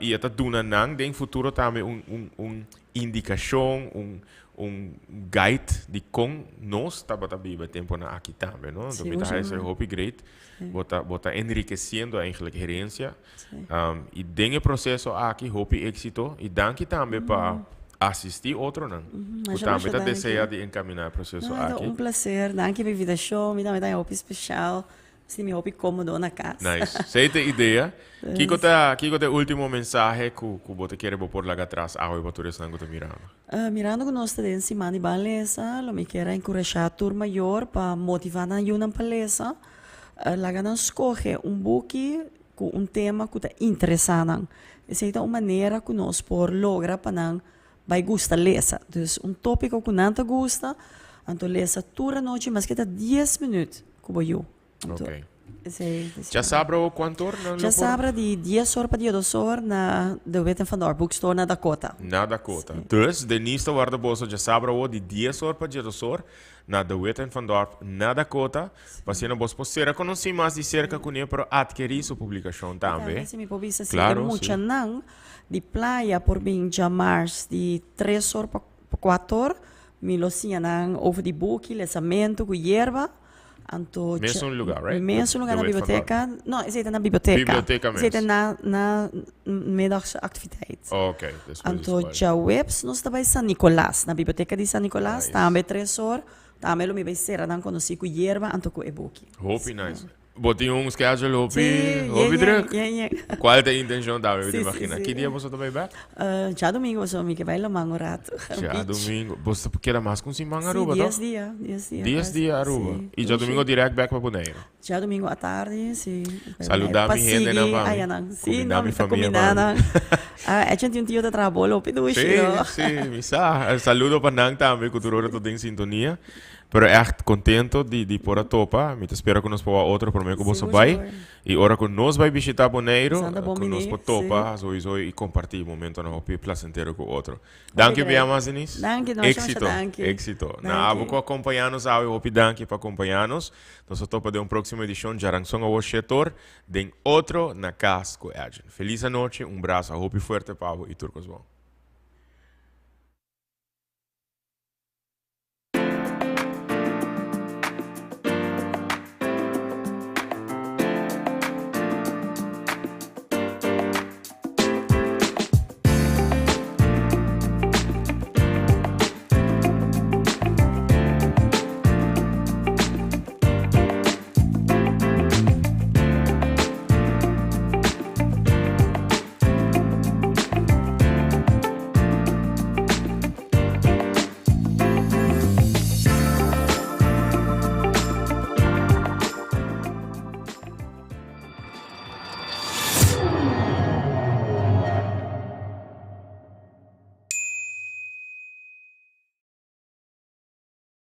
I e ta duna nan den futuro tambe un un un indikashon, un Un guide di kon nos tabata biba e temponan aki tambe, no? Anto Sí, mi ta mucho haci mooi. hopi great. Sí. Bo ta, bo ta enriqueciendo eigenlijk herencia. Sí. Um, y den e proceso aki hopi éxito. Y danki tambe pa asisti otronan. Mm, Ku masha, tambe masha ta danki. desea di encamina e proceso No, ta aki. un placer. Danki pa invitacion. Mi tambe ta hopi special. Si mi hopi cómodo na cas. Nice. Esey ta e idea. Kiko ta, kiko ta e ultimo mensahe cu, cu bo ta kere bo por laga atras awe pa tur esnan cu ta mirando? Mirando cu nos ta den siman di ban lesa, lo mi kier a encurasha tur mayor pa motiva nan yunan pa lesa. Laga nan scoge un buki cu un tema cu ta interesa nan. Esey ta un manera cu nos por logra pa nan bai gusta lesa. Dus un tópiko ku nan ta gusta, anto lesa tur anochi maske ta dies minüt ku bo yu. Anto Ok. Esei. Djasabra o kuantu or nan lo por? Djasabra di dies or pa diedos or na De Wit en Van Dorp Bookstore na Dakota. Na Dakota. Dus Denise ta warda boso djasabra awo di dies or pa diedos or na De Wit en Van Dorp na Dakota. Pa asina bos por sera konosí mas di serka kuné pero atkerí su publikashon tambe. Tambe si mi por bisa si e muchanan di playa por bin djamars di tres or pa kuater or mi lo siña nan over di buki, lesamentu ku yerba. Anto Mesun lugar, right? Mesun lugar na biblioteca. No, esei ta na biblioteca. Biblioteca mes. Esei ta na na middagactiviteit. Oh, ok. Despues di Anto school. djaweps nos ta bai San Nicolas, na biblioteca di San Nicolas, Nice. tambe tres or. Tambe lo mi bai sera nan conoci cu yerba anto cu e buki. Hopi nice. Bo tin un schedule hopi, Sí, hopi yen, yen, druk. yen, yen. Cual ta e intencion tambe, mi ta Sí, sí, imagina. sí. Ki dia boso ta bai bek? Djadomingo boso mi ke bai laman un rato. Beach. Djadomingo. Boso ta keda mas ku un siman Sí, Aruba, dies toch? dia, dies dia Dies kasi. dia Aruba. Sí, I djadomingo dushi. direct bek pa Boneiru. Djadomingo atardi, sí. Bai Saluda pa mi hendenan sigui pa mi. ayanan. Sí, Kumindá no, mi mi ta famia kumindá pa mi. nan. Ah, Edjean tin un tio ta traha bolo hopi dushi, Sí, no? sí, mi sa. Saludo pa nan tambe ku tur ora ta den sintonia. Pero echt contento di di por a topa. Mi ta spera cu nos por wak otro prome cu boso Sigur, bay. sigur. Y ora cu nos bay bishita Boneiru, Santa bon cu nos bini, por sí. topa sowieso y comparti momentonan hopi placentero cu otro. Hopi Danki un great. bia mas, Denise. Danki, no, masha Exito, danki. exito. Na abo Danki. cu a acompaña nos awe, hopi danki pa acompaña nos. Nos a topa den un proximo edicion djaranson awo shetor den otro Na Cas cu Edjean. Feliz anochi, un brasa hopi fuerte pa abo y tur cos bon.